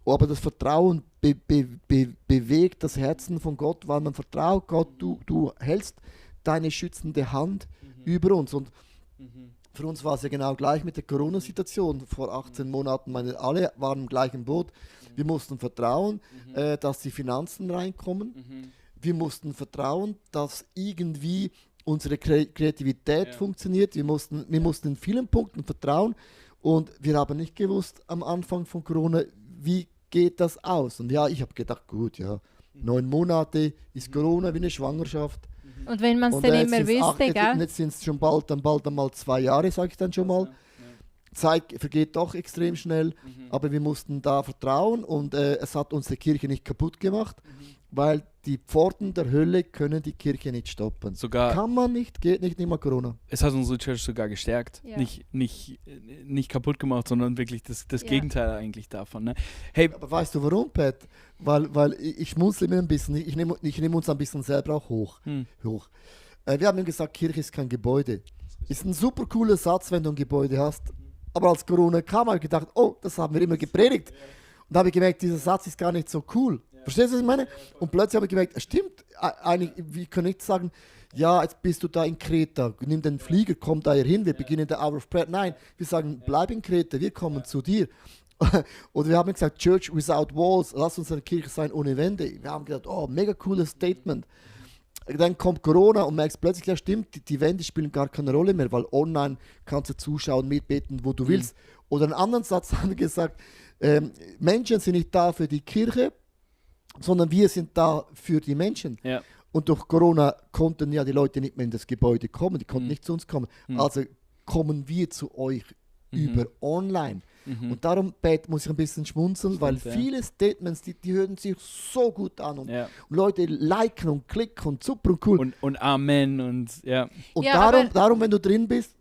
Aber das Vertrauen bewegt das Herzen von Gott, weil man vertraut, Gott, du hältst deine schützende Hand über uns. Und für uns war es ja genau gleich mit der Corona-Situation vor 18 Monaten. Alle waren im gleichen Boot. Wir mussten vertrauen, dass die Finanzen reinkommen. Wir mussten vertrauen, dass irgendwie unsere Kreativität funktioniert. Wir mussten in vielen Punkten vertrauen und wir haben nicht gewusst am Anfang von Corona, wie geht das aus. Und ja, ich habe gedacht, gut, 9 Monate ist Corona wie eine Schwangerschaft. Und wenn man es dann immer wüsste, gell? Und jetzt sind es schon bald einmal 2 Jahre, sage ich dann schon mal. Zeit vergeht doch extrem schnell, aber wir mussten da vertrauen und es hat unsere Kirche nicht kaputt gemacht, weil die Pforten der Hölle können die Kirche nicht stoppen. Kann man nicht, geht nicht mal Corona. Es hat unsere Church sogar gestärkt. Ja. Nicht kaputt gemacht, sondern wirklich das Gegenteil eigentlich davon. Ne? Hey, aber weißt du warum, Pat? Weil ich schmunzle mir ein bisschen, ich nehme uns ein bisschen selber auch hoch. Wir haben gesagt, Kirche ist kein Gebäude. Ist ein super cooler Satz, wenn du ein Gebäude hast. Aber als Corona kam, habe ich gedacht, oh, das haben wir immer gepredigt. Und da habe ich gemerkt, dieser Satz ist gar nicht so cool. Verstehst du, was ich meine? Und plötzlich habe ich gemerkt, stimmt, wir können nicht sagen, ja, jetzt bist du da in Kreta, nimm den Flieger, komm da hier hin, wir beginnen der Hour of Prayer. Nein, wir sagen, bleib in Kreta, wir kommen zu dir. Oder wir haben gesagt, Church without walls, lass uns eine Kirche sein ohne Wände. Wir haben gedacht, oh, mega cooles Statement. Dann kommt Corona und merkst plötzlich, ja stimmt, die Wände spielen gar keine Rolle mehr, weil online kannst du zuschauen, mitbeten, wo du willst. Oder einen anderen Satz haben wir gesagt, Menschen sind nicht da für die Kirche, sondern wir sind da für die Menschen. Ja. Und durch Corona konnten ja die Leute nicht mehr in das Gebäude kommen, die konnten nicht zu uns kommen. Also kommen wir zu euch über online. Und darum, Pat, muss ich ein bisschen schmunzeln, weil viele Statements, die hören sich so gut an und Leute liken und klicken und super und cool. Und Amen und ja. Und darum, wenn du drin bist,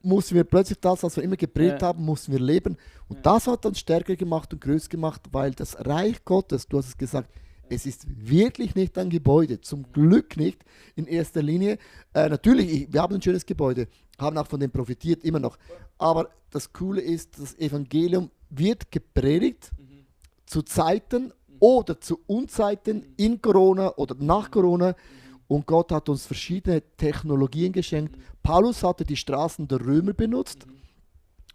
mussten wir plötzlich das, was wir immer gepredigt haben, mussten wir leben. Und das hat uns stärker gemacht und größer gemacht, weil das Reich Gottes, du hast es gesagt, es ist wirklich nicht ein Gebäude, zum Glück nicht in erster Linie. Natürlich, wir haben ein schönes Gebäude, haben auch von dem profitiert, immer noch. Aber das Coole ist, das Evangelium wird gepredigt zu Zeiten oder zu Unzeiten in Corona oder nach Corona. Und Gott hat uns verschiedene Technologien geschenkt. Paulus hatte die Straßen der Römer benutzt.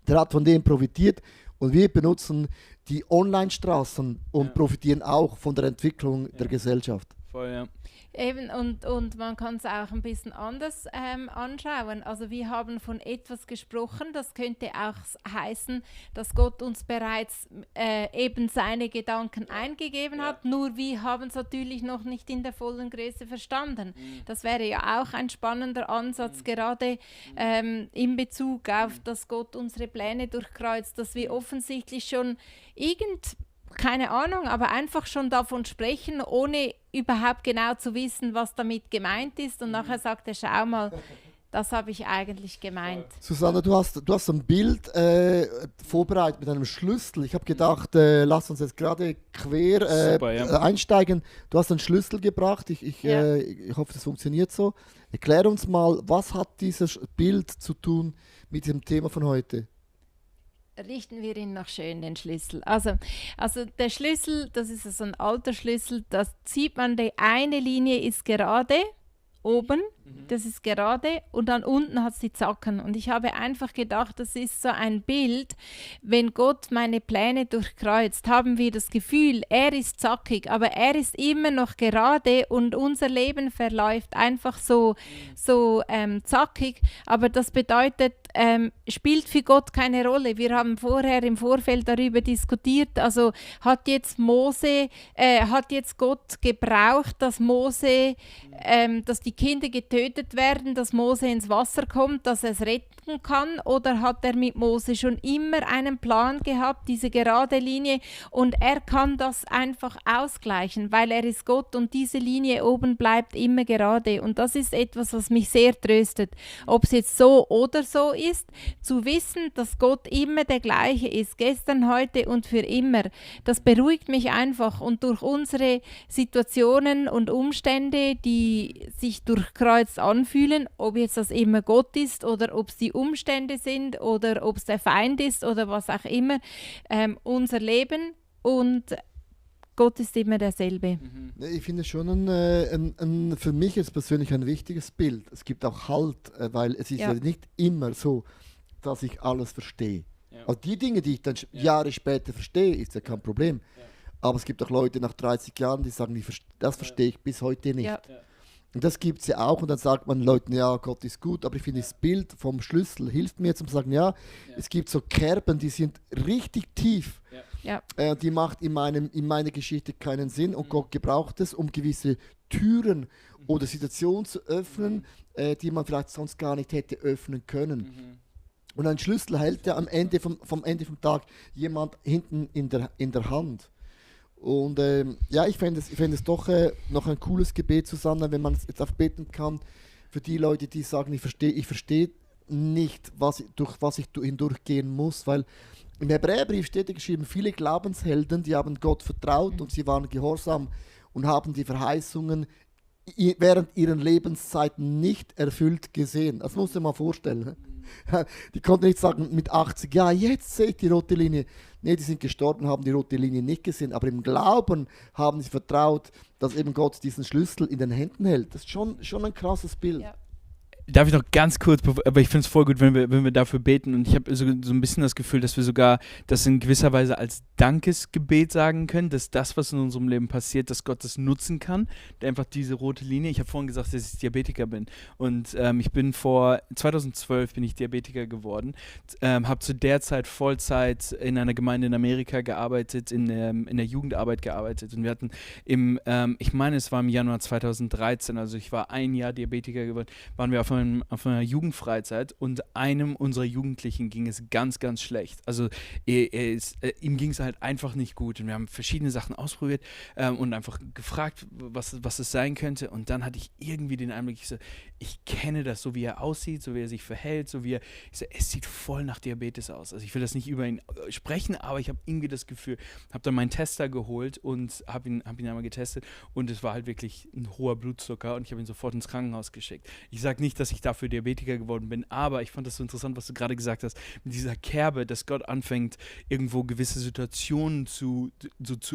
Der hat von denen profitiert. Und wir benutzen die Online-Straßen und profitieren auch von der Entwicklung der Gesellschaft. Voll, ja. Eben, und man kann es auch ein bisschen anders anschauen. Also wir haben von etwas gesprochen, das könnte auch heißen, dass Gott uns bereits eben seine Gedanken eingegeben hat, nur wir haben es natürlich noch nicht in der vollen Größe verstanden. Das wäre ja auch ein spannender Ansatz, gerade in Bezug auf, dass Gott unsere Pläne durchkreuzt, dass wir offensichtlich schon keine Ahnung, aber einfach schon davon sprechen, ohne überhaupt genau zu wissen, was damit gemeint ist. Und nachher sagt er, schau mal, Das habe ich eigentlich gemeint. Susanne, du hast ein Bild vorbereitet mit einem Schlüssel. Ich habe gedacht, lass uns jetzt gerade quer einsteigen. Du hast einen Schlüssel gebracht. Ich hoffe, das funktioniert so. Erklär uns mal, was hat dieses Bild zu tun mit dem Thema von heute? Richten wir ihn noch schön, den Schlüssel. Also der Schlüssel, das ist so ein alter Schlüssel, das sieht man, die eine Linie ist gerade oben, das ist gerade, und dann unten hat es die Zacken. Und ich habe einfach gedacht, das ist so ein Bild, wenn Gott meine Pläne durchkreuzt, haben wir das Gefühl, er ist zackig, aber er ist immer noch gerade und unser Leben verläuft einfach so zackig. Aber das bedeutet, spielt für Gott keine Rolle. Wir haben vorher im Vorfeld darüber diskutiert, also hat jetzt Gott gebraucht, dass dass die Kinder getötet werden, dass Mose ins Wasser kommt, dass er es retten kann, oder hat er mit Mose schon immer einen Plan gehabt, diese gerade Linie, und er kann das einfach ausgleichen, weil er ist Gott und diese Linie oben bleibt immer gerade, und das ist etwas, was mich sehr tröstet. Ob es jetzt so oder so ist, zu wissen, dass Gott immer der gleiche ist, gestern, heute und für immer, das beruhigt mich einfach, und durch unsere Situationen und Umstände, die sich durchkreuzt anfühlen, ob jetzt das immer Gott ist oder ob es die Umstände sind oder ob es der Feind ist oder was auch immer, unser Leben, und Gott ist immer derselbe. Ich finde schon für mich ist persönlich ein wichtiges Bild. Es gibt auch Halt, weil es ist ja nicht immer so, dass ich alles verstehe. Ja. Also die Dinge, die ich dann Jahre später verstehe, ist ja kein Problem. Ja. Aber es gibt auch Leute nach 30 Jahren, die sagen, das verstehe ich bis heute nicht. Ja. Und das gibt es ja auch, und dann sagt man Leuten, ja, Gott ist gut, aber ich finde, das Bild vom Schlüssel hilft mir zum sagen, es gibt so Kerben, die sind richtig tief. Die macht in meiner Geschichte keinen Sinn, und Gott gebraucht es, um gewisse Türen oder Situationen zu öffnen, die man vielleicht sonst gar nicht hätte öffnen können. Und ein Schlüssel hält ja am Ende vom Tag jemand hinten in der Hand. Und ich fände es doch noch ein cooles Gebet, Susanne, wenn man jetzt auch beten kann für die Leute, die sagen, ich verstehe nicht, durch was ich hindurchgehen muss, weil im Hebräerbrief steht ja geschrieben, viele Glaubenshelden, die haben Gott vertraut und sie waren gehorsam und haben die Verheißungen während ihren Lebenszeiten nicht erfüllt gesehen. Das musst du dir mal vorstellen. Die konnten nicht sagen mit 80, jetzt sehe ich die rote Linie. Nee, die sind gestorben, haben die rote Linie nicht gesehen, aber im Glauben haben sie vertraut, dass eben Gott diesen Schlüssel in den Händen hält. Das ist schon ein krasses Bild. Ja. Darf ich noch ganz kurz, aber ich finde es voll gut, wenn wir dafür beten, und ich habe so ein bisschen das Gefühl, dass wir sogar das in gewisser Weise als Dankesgebet sagen können, dass das, was in unserem Leben passiert, dass Gott das nutzen kann, einfach diese rote Linie. Ich habe vorhin gesagt, dass ich Diabetiker bin, und ich bin 2012 bin ich Diabetiker geworden, habe zu der Zeit Vollzeit in einer Gemeinde in Amerika gearbeitet, in der Jugendarbeit gearbeitet, und wir hatten ich meine, es war im Januar 2013, also ich war ein Jahr Diabetiker geworden, waren wir auf einer Jugendfreizeit, und einem unserer Jugendlichen ging es ganz, ganz schlecht. Also ihm ging es halt einfach nicht gut, und wir haben verschiedene Sachen ausprobiert und einfach gefragt, was es sein könnte, und dann hatte ich irgendwie den Einblick, ich kenne das, so wie er aussieht, so wie er sich verhält, es sieht voll nach Diabetes aus. Also ich will das nicht über ihn sprechen, aber ich habe irgendwie das Gefühl, habe dann meinen Tester geholt und habe ihn einmal getestet, und es war halt wirklich ein hoher Blutzucker, und ich habe ihn sofort ins Krankenhaus geschickt. Ich sage nicht, dass ich dafür Diabetiker geworden bin, aber ich fand das so interessant, was du gerade gesagt hast, mit dieser Kerbe, dass Gott anfängt, irgendwo gewisse Situationen zu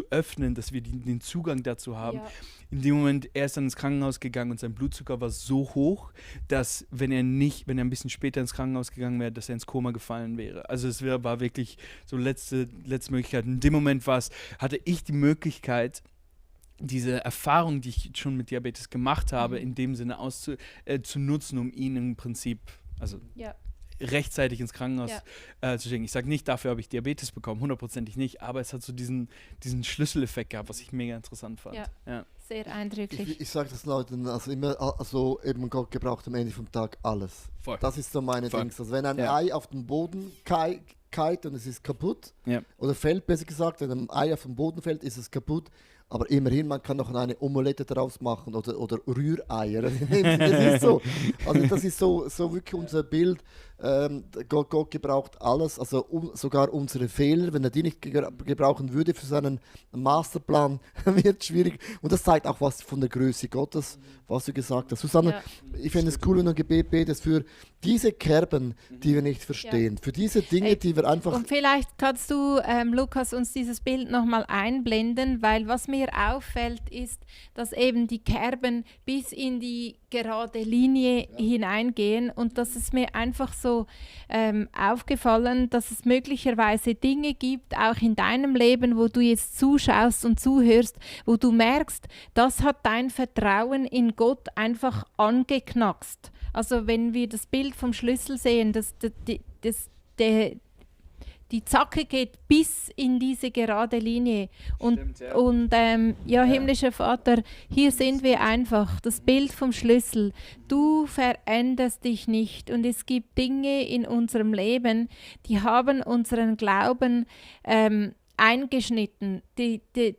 öffnen, dass wir den Zugang dazu haben. Ja. In dem Moment, er ist dann ins Krankenhaus gegangen, und sein Blutzucker war so hoch, dass wenn er ein bisschen später ins Krankenhaus gegangen wäre, dass er ins Koma gefallen wäre. Also es war wirklich so letzte Möglichkeit. In dem Moment hatte ich die Möglichkeit, diese Erfahrung, die ich schon mit Diabetes gemacht habe, in dem Sinne zu nutzen, um ihn im Prinzip, rechtzeitig ins Krankenhaus zu schicken. Ich sage nicht, dafür habe ich Diabetes bekommen, 100%ig nicht, aber es hat so diesen Schlüsseleffekt gehabt, was ich mega interessant fand. Ja. Sehr eindrücklich. Ich sage das Leuten, also eben Gott gebraucht am Ende vom Tag alles. Voll. Das ist so meine Dings. Also wenn ein Ei auf den Boden keilt und es ist kaputt, oder fällt, besser gesagt, wenn ein Ei auf den Boden fällt, ist es kaputt. aber immerhin, man kann noch eine Omelette daraus machen oder Rühreier. Das ist so. Also das ist so wirklich unser Bild. Gott gebraucht alles, also sogar unsere Fehler. Wenn er die nicht gebrauchen würde für seinen Masterplan, wird es schwierig. Und das zeigt auch was von der Größe Gottes, was du gesagt hast. Susanne, ich finde es cool, wenn du ein Gebet betest für diese Kerben, die wir nicht verstehen, für diese Dinge, die wir einfach... Und vielleicht kannst du, Lukas, uns dieses Bild nochmal einblenden, weil was mir auffällt, ist, dass eben die Kerben bis in die gerade Linie hineingehen, und das ist mir einfach so aufgefallen, dass es möglicherweise Dinge gibt, auch in deinem Leben, wo du jetzt zuschaust und zuhörst, wo du merkst, das hat dein Vertrauen in Gott einfach angeknackst. Also wenn wir das Bild vom Schlüssel sehen, die Zacke geht bis in diese gerade Linie. Und, stimmt, himmlischer Vater, hier sind wir einfach, das Bild vom Schlüssel. Du veränderst dich nicht, und es gibt Dinge in unserem Leben, die haben unseren Glauben eingeschnitten.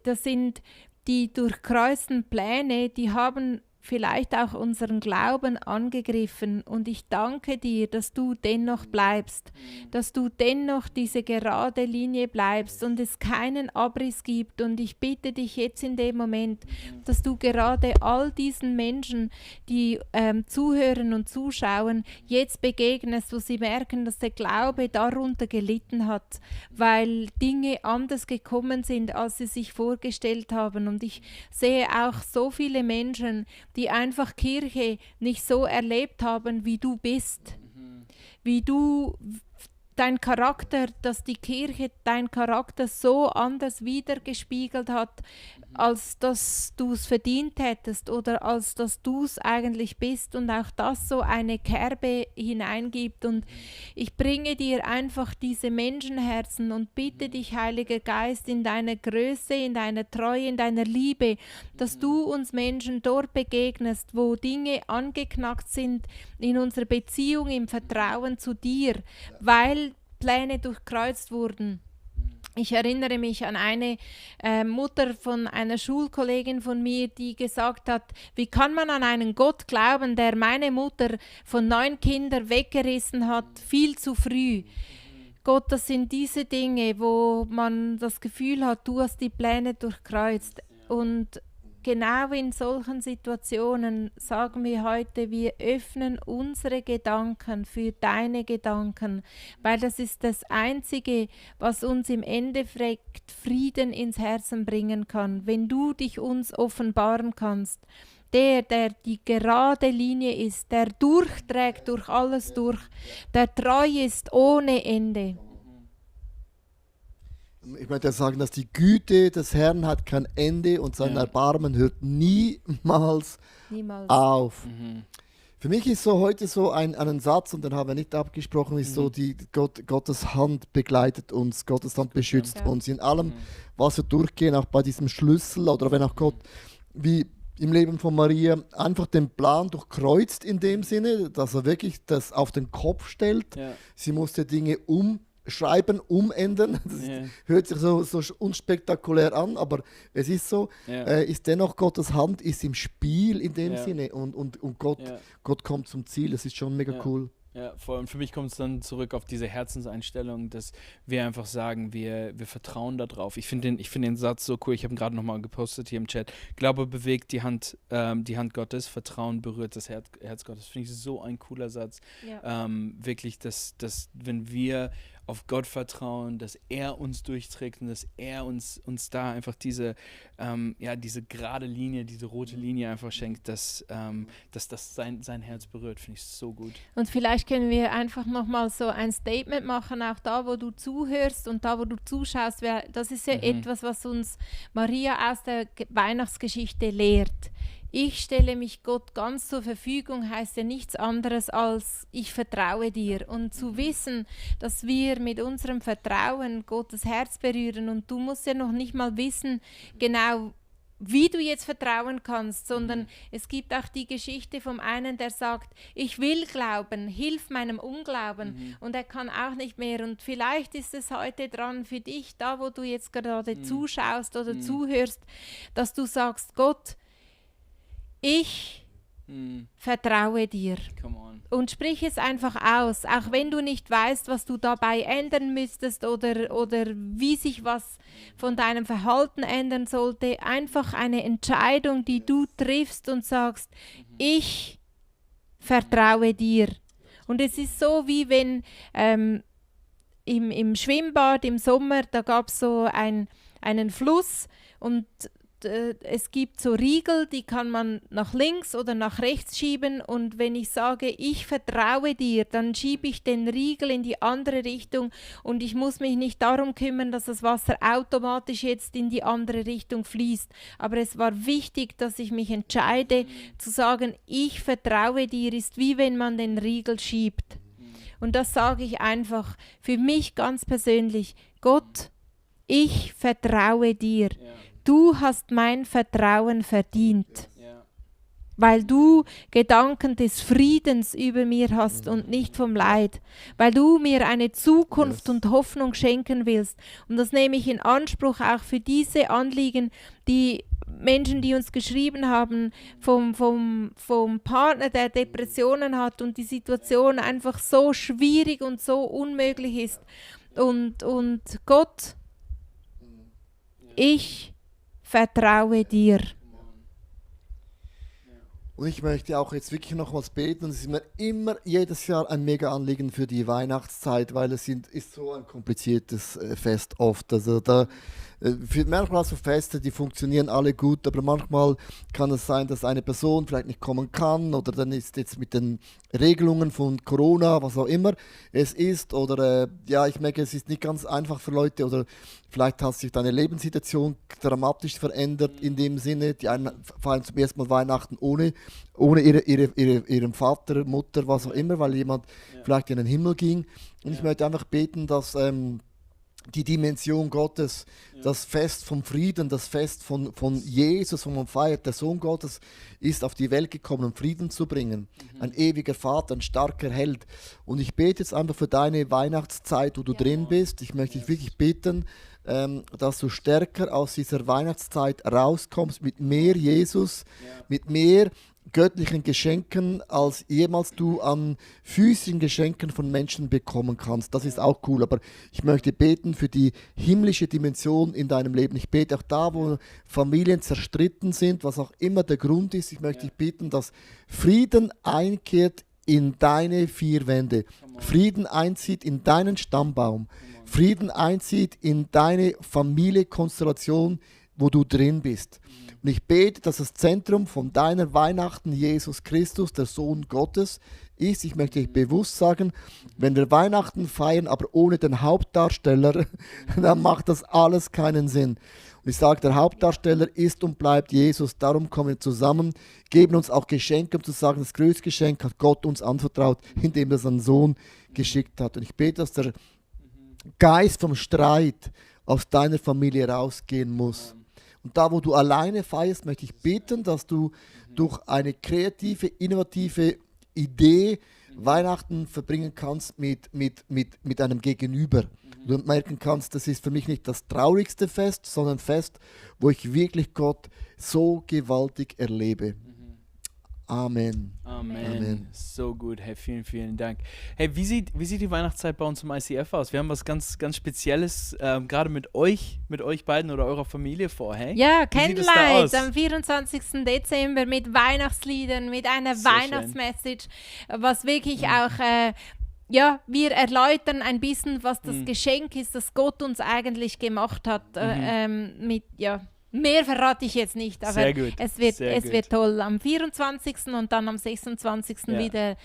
Das sind die durchkreuzten Pläne, die haben vielleicht auch unseren Glauben angegriffen, und ich danke dir, dass du dennoch bleibst, dass du dennoch diese gerade Linie bleibst und es keinen Abriss gibt, und ich bitte dich jetzt in dem Moment, dass du gerade all diesen Menschen, die zuhören und zuschauen, jetzt begegnest, wo sie merken, dass der Glaube darunter gelitten hat, weil Dinge anders gekommen sind, als sie sich vorgestellt haben, und ich sehe auch so viele Menschen, die einfach Kirche nicht so erlebt haben, wie du bist, wie du dein Charakter, dass die Kirche dein Charakter so anders wiedergespiegelt hat, als dass du es verdient hättest oder als dass du es eigentlich bist, und auch das so eine Kerbe hineingibt. Und ich bringe dir einfach diese Menschenherzen und bitte dich, Heiliger Geist, in deiner Größe, in deiner Treue, in deiner Liebe, dass du uns Menschen dort begegnest, wo Dinge angeknackt sind in unserer Beziehung, im Vertrauen zu dir, weil Pläne durchkreuzt wurden. Ich erinnere mich an eine Mutter von einer Schulkollegin von mir, die gesagt hat, wie kann man an einen Gott glauben, der meine Mutter von 9 Kindern weggerissen hat, viel zu früh. Gott, das sind diese Dinge, wo man das Gefühl hat, du hast die Pläne durchkreuzt. Und genau in solchen Situationen sagen wir heute, wir öffnen unsere Gedanken für deine Gedanken, weil das ist das Einzige, was uns im Endeffekt Frieden ins Herzen bringen kann, wenn du dich uns offenbaren kannst. Der die gerade Linie ist, der durchträgt durch alles durch, der treu ist ohne Ende. Ich möchte sagen, dass die Güte des Herrn hat kein Ende und sein Erbarmen hört niemals auf. Für mich ist so heute so ein Satz, und den haben wir nicht abgesprochen, ist so, Gottes Hand begleitet uns, Gottes Hand beschützt uns in allem, was wir durchgehen, auch bei diesem Schlüssel, oder wenn auch Gott, wie im Leben von Maria, einfach den Plan durchkreuzt in dem Sinne, dass er wirklich das auf den Kopf stellt. Ja. Sie musste Dinge umschreiben, umändern. Das hört sich so unspektakulär an, aber es ist so. Ist dennoch Gottes Hand ist im Spiel in dem Sinne, und Gott kommt zum Ziel. Das ist schon mega cool. Ja, voll. Und für mich kommt es dann zurück auf diese Herzenseinstellung, dass wir einfach sagen, wir vertrauen darauf. Ich finde den Satz so cool. Ich habe ihn gerade nochmal gepostet hier im Chat. Glaube bewegt die Hand Gottes, Vertrauen berührt das Herz Gottes. Finde ich so ein cooler Satz. Ja. Wirklich, dass wenn wir auf Gott vertrauen, dass er uns durchträgt und dass er uns da einfach diese gerade Linie, diese rote Linie einfach schenkt, dass das sein Herz berührt, finde ich so gut. Und vielleicht können wir einfach nochmal so ein Statement machen, auch da, wo du zuhörst und da, wo du zuschaust. Das ist ja etwas, was uns Maria aus der Weihnachtsgeschichte lehrt. Ich stelle mich Gott ganz zur Verfügung, heißt ja nichts anderes als ich vertraue dir. Und zu wissen, dass wir mit unserem Vertrauen Gottes Herz berühren, und du musst ja noch nicht mal wissen, genau wie du jetzt vertrauen kannst, sondern es gibt auch die Geschichte vom einen, der sagt, ich will glauben, hilf meinem Unglauben, und er kann auch nicht mehr. Und vielleicht ist es heute dran für dich, da wo du jetzt gerade zuschaust oder zuhörst, dass du sagst, Gott, ich vertraue dir. Come on. Und sprich es einfach aus, auch wenn du nicht weißt, was du dabei ändern müsstest oder wie sich was von deinem Verhalten ändern sollte. Einfach eine Entscheidung, die du triffst und sagst, ich vertraue dir. Und es ist so, wie wenn im Schwimmbad im Sommer, da gab es so einen Fluss und es gibt so Riegel, die kann man nach links oder nach rechts schieben, und wenn ich sage, ich vertraue dir, dann schiebe ich den Riegel in die andere Richtung und ich muss mich nicht darum kümmern, dass das Wasser automatisch jetzt in die andere Richtung fließt. Aber es war wichtig, dass ich mich entscheide, zu sagen, ich vertraue dir, ist wie wenn man den Riegel schiebt. Und das sage ich einfach für mich ganz persönlich, Gott, ich vertraue dir. Ja. Du hast mein Vertrauen verdient, Ja. weil du Gedanken des Friedens über mir hast und nicht vom Leid, weil du mir eine Zukunft und Hoffnung schenken willst. Und das nehme ich in Anspruch auch für diese Anliegen, die Menschen, die uns geschrieben haben, vom Partner, der Depressionen hat und die Situation einfach so schwierig und so unmöglich ist. Und Gott, ich vertraue dir. Und ich möchte auch jetzt wirklich nochmals beten. Und es ist mir immer jedes Jahr ein mega Anliegen für die Weihnachtszeit, weil es ist so ein kompliziertes Fest oft. Also manchmal so Feste, die funktionieren alle gut, aber manchmal kann es sein, dass eine Person vielleicht nicht kommen kann, oder dann ist jetzt mit den Regelungen von Corona, was auch immer es ist, oder ich merke, es ist nicht ganz einfach für Leute, oder vielleicht hat sich deine Lebenssituation dramatisch verändert in dem Sinne. Die einen feiern zum ersten Mal Weihnachten ohne ihren Vater, Mutter, was auch immer, weil jemand vielleicht in den Himmel ging. Und ich möchte einfach beten, dass die Dimension Gottes, das Fest vom Frieden, das Fest von Jesus, wo man feiert, der Sohn Gottes ist auf die Welt gekommen, um Frieden zu bringen. Ein ewiger Vater, ein starker Held. Und ich bete jetzt einfach für deine Weihnachtszeit, wo du drin bist. Ich möchte dich wirklich bitten, dass du stärker aus dieser Weihnachtszeit rauskommst mit mehr Jesus, mit mehr göttlichen Geschenken, als jemals du an physischen Geschenken von Menschen bekommen kannst. Das ist auch cool, aber ich möchte beten für die himmlische Dimension in deinem Leben. Ich bete auch da, wo Familien zerstritten sind, was auch immer der Grund ist. Ich möchte dich bitten, dass Frieden einkehrt in deine vier Wände. Frieden einzieht in deinen Stammbaum. Frieden einzieht in deine Familienkonstellation, wo du drin bist. Und ich bete, dass das Zentrum von deiner Weihnachten Jesus Christus, der Sohn Gottes, ist. Ich möchte dich bewusst sagen, wenn wir Weihnachten feiern, aber ohne den Hauptdarsteller, dann macht das alles keinen Sinn. Und ich sage, der Hauptdarsteller ist und bleibt Jesus. Darum kommen wir zusammen, geben uns auch Geschenke, um zu sagen, das größte Geschenk hat Gott uns anvertraut, indem er seinen Sohn geschickt hat. Und ich bete, dass der Geist vom Streit aus deiner Familie rausgehen muss. Und da, wo du alleine feierst, möchte ich beten, dass du durch eine kreative, innovative Idee Weihnachten verbringen kannst mit einem Gegenüber. Du merken kannst, das ist für mich nicht das traurigste Fest, sondern ein Fest, wo ich wirklich Gott so gewaltig erlebe. Amen. Amen. So gut. Hey, vielen, vielen Dank. Hey, wie sieht die Weihnachtszeit bei uns im ICF aus? Wir haben was ganz, ganz Spezielles gerade mit euch beiden oder eurer Familie vor. Hey? Ja, Candlelight am 24. Dezember mit Weihnachtsliedern, mit einer Weihnachtsmessage, was wirklich auch wir erläutern ein bisschen, was das Geschenk ist, das Gott uns eigentlich gemacht hat. Mehr verrate ich jetzt nicht, aber es wird toll. Am 24. und dann am 26. wieder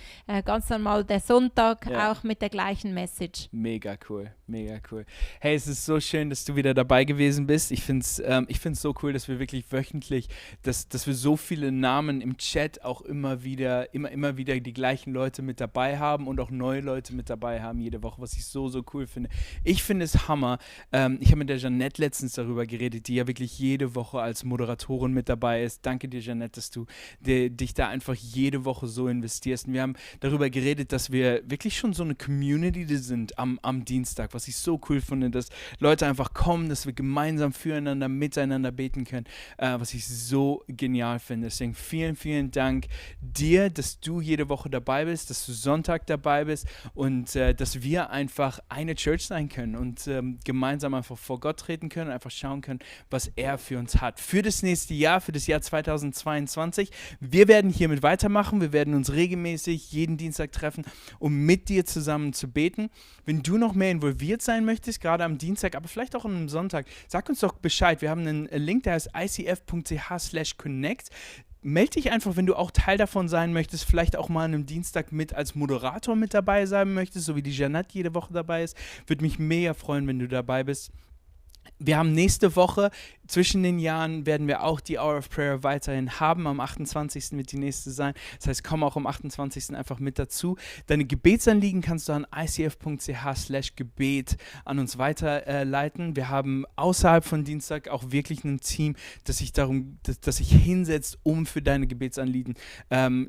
ganz normal der Sonntag, auch mit der gleichen Message. Mega cool, mega cool. Hey, es ist so schön, dass du wieder dabei gewesen bist. Ich finde es so cool, dass wir wirklich wöchentlich, dass wir so viele Namen im Chat auch immer wieder die gleichen Leute mit dabei haben und auch neue Leute mit dabei haben jede Woche, was ich so, so cool finde. Ich finde es Hammer. Ich habe mit der Jeanette letztens darüber geredet, die ja wirklich jede Woche als Moderatorin mit dabei ist. Danke dir, Jeanette, dass du dich da einfach jede Woche so investierst. Und wir haben darüber geredet, dass wir wirklich schon so eine Community sind am Dienstag, was ich so cool finde, dass Leute einfach kommen, dass wir gemeinsam füreinander, miteinander beten können, was ich so genial finde. Deswegen vielen, vielen Dank dir, dass du jede Woche dabei bist, dass du Sonntag dabei bist und dass wir einfach eine Church sein können und gemeinsam einfach vor Gott treten können und einfach schauen können, was er für uns hat. Für das nächste Jahr, für das Jahr 2022. Wir werden hiermit weitermachen. Wir werden uns regelmäßig jeden Dienstag treffen, um mit dir zusammen zu beten. Wenn du noch mehr involviert sein möchtest, gerade am Dienstag, aber vielleicht auch am Sonntag, sag uns doch Bescheid. Wir haben einen Link, der heißt icf.ch/connect. Melde dich einfach, wenn du auch Teil davon sein möchtest, vielleicht auch mal an einem Dienstag mit als Moderator mit dabei sein möchtest, so wie die Jeanette jede Woche dabei ist. Würde mich mega freuen, wenn du dabei bist. Wir haben nächste Woche, zwischen den Jahren werden wir auch die Hour of Prayer weiterhin haben. Am 28. wird die nächste sein. Das heißt, komm auch am 28. einfach mit dazu. Deine Gebetsanliegen kannst du an icf.ch/Gebet an uns weiterleiten. Wir haben außerhalb von Dienstag auch wirklich ein Team, das sich hinsetzt, um für deine Gebetsanliegen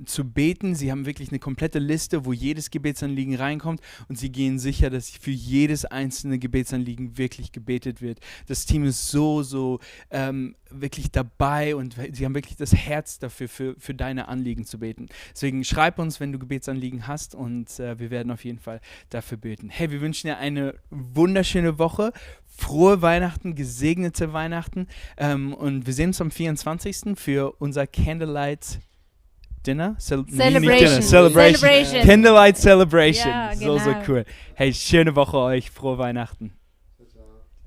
zu beten. Sie haben wirklich eine komplette Liste, wo jedes Gebetsanliegen reinkommt und sie gehen sicher, dass für jedes einzelne Gebetsanliegen wirklich gebetet wird. Das Team ist so wirklich dabei und sie haben wirklich das Herz dafür, für deine Anliegen zu beten. Deswegen schreib uns, wenn du Gebetsanliegen hast und wir werden auf jeden Fall dafür beten. Hey, wir wünschen dir eine wunderschöne Woche, frohe Weihnachten, gesegnete Weihnachten und wir sehen uns am 24. für unser Candlelight Dinner? Celebration. Candlelight Celebration. Ja, genau. So cool. Hey, schöne Woche euch, frohe Weihnachten.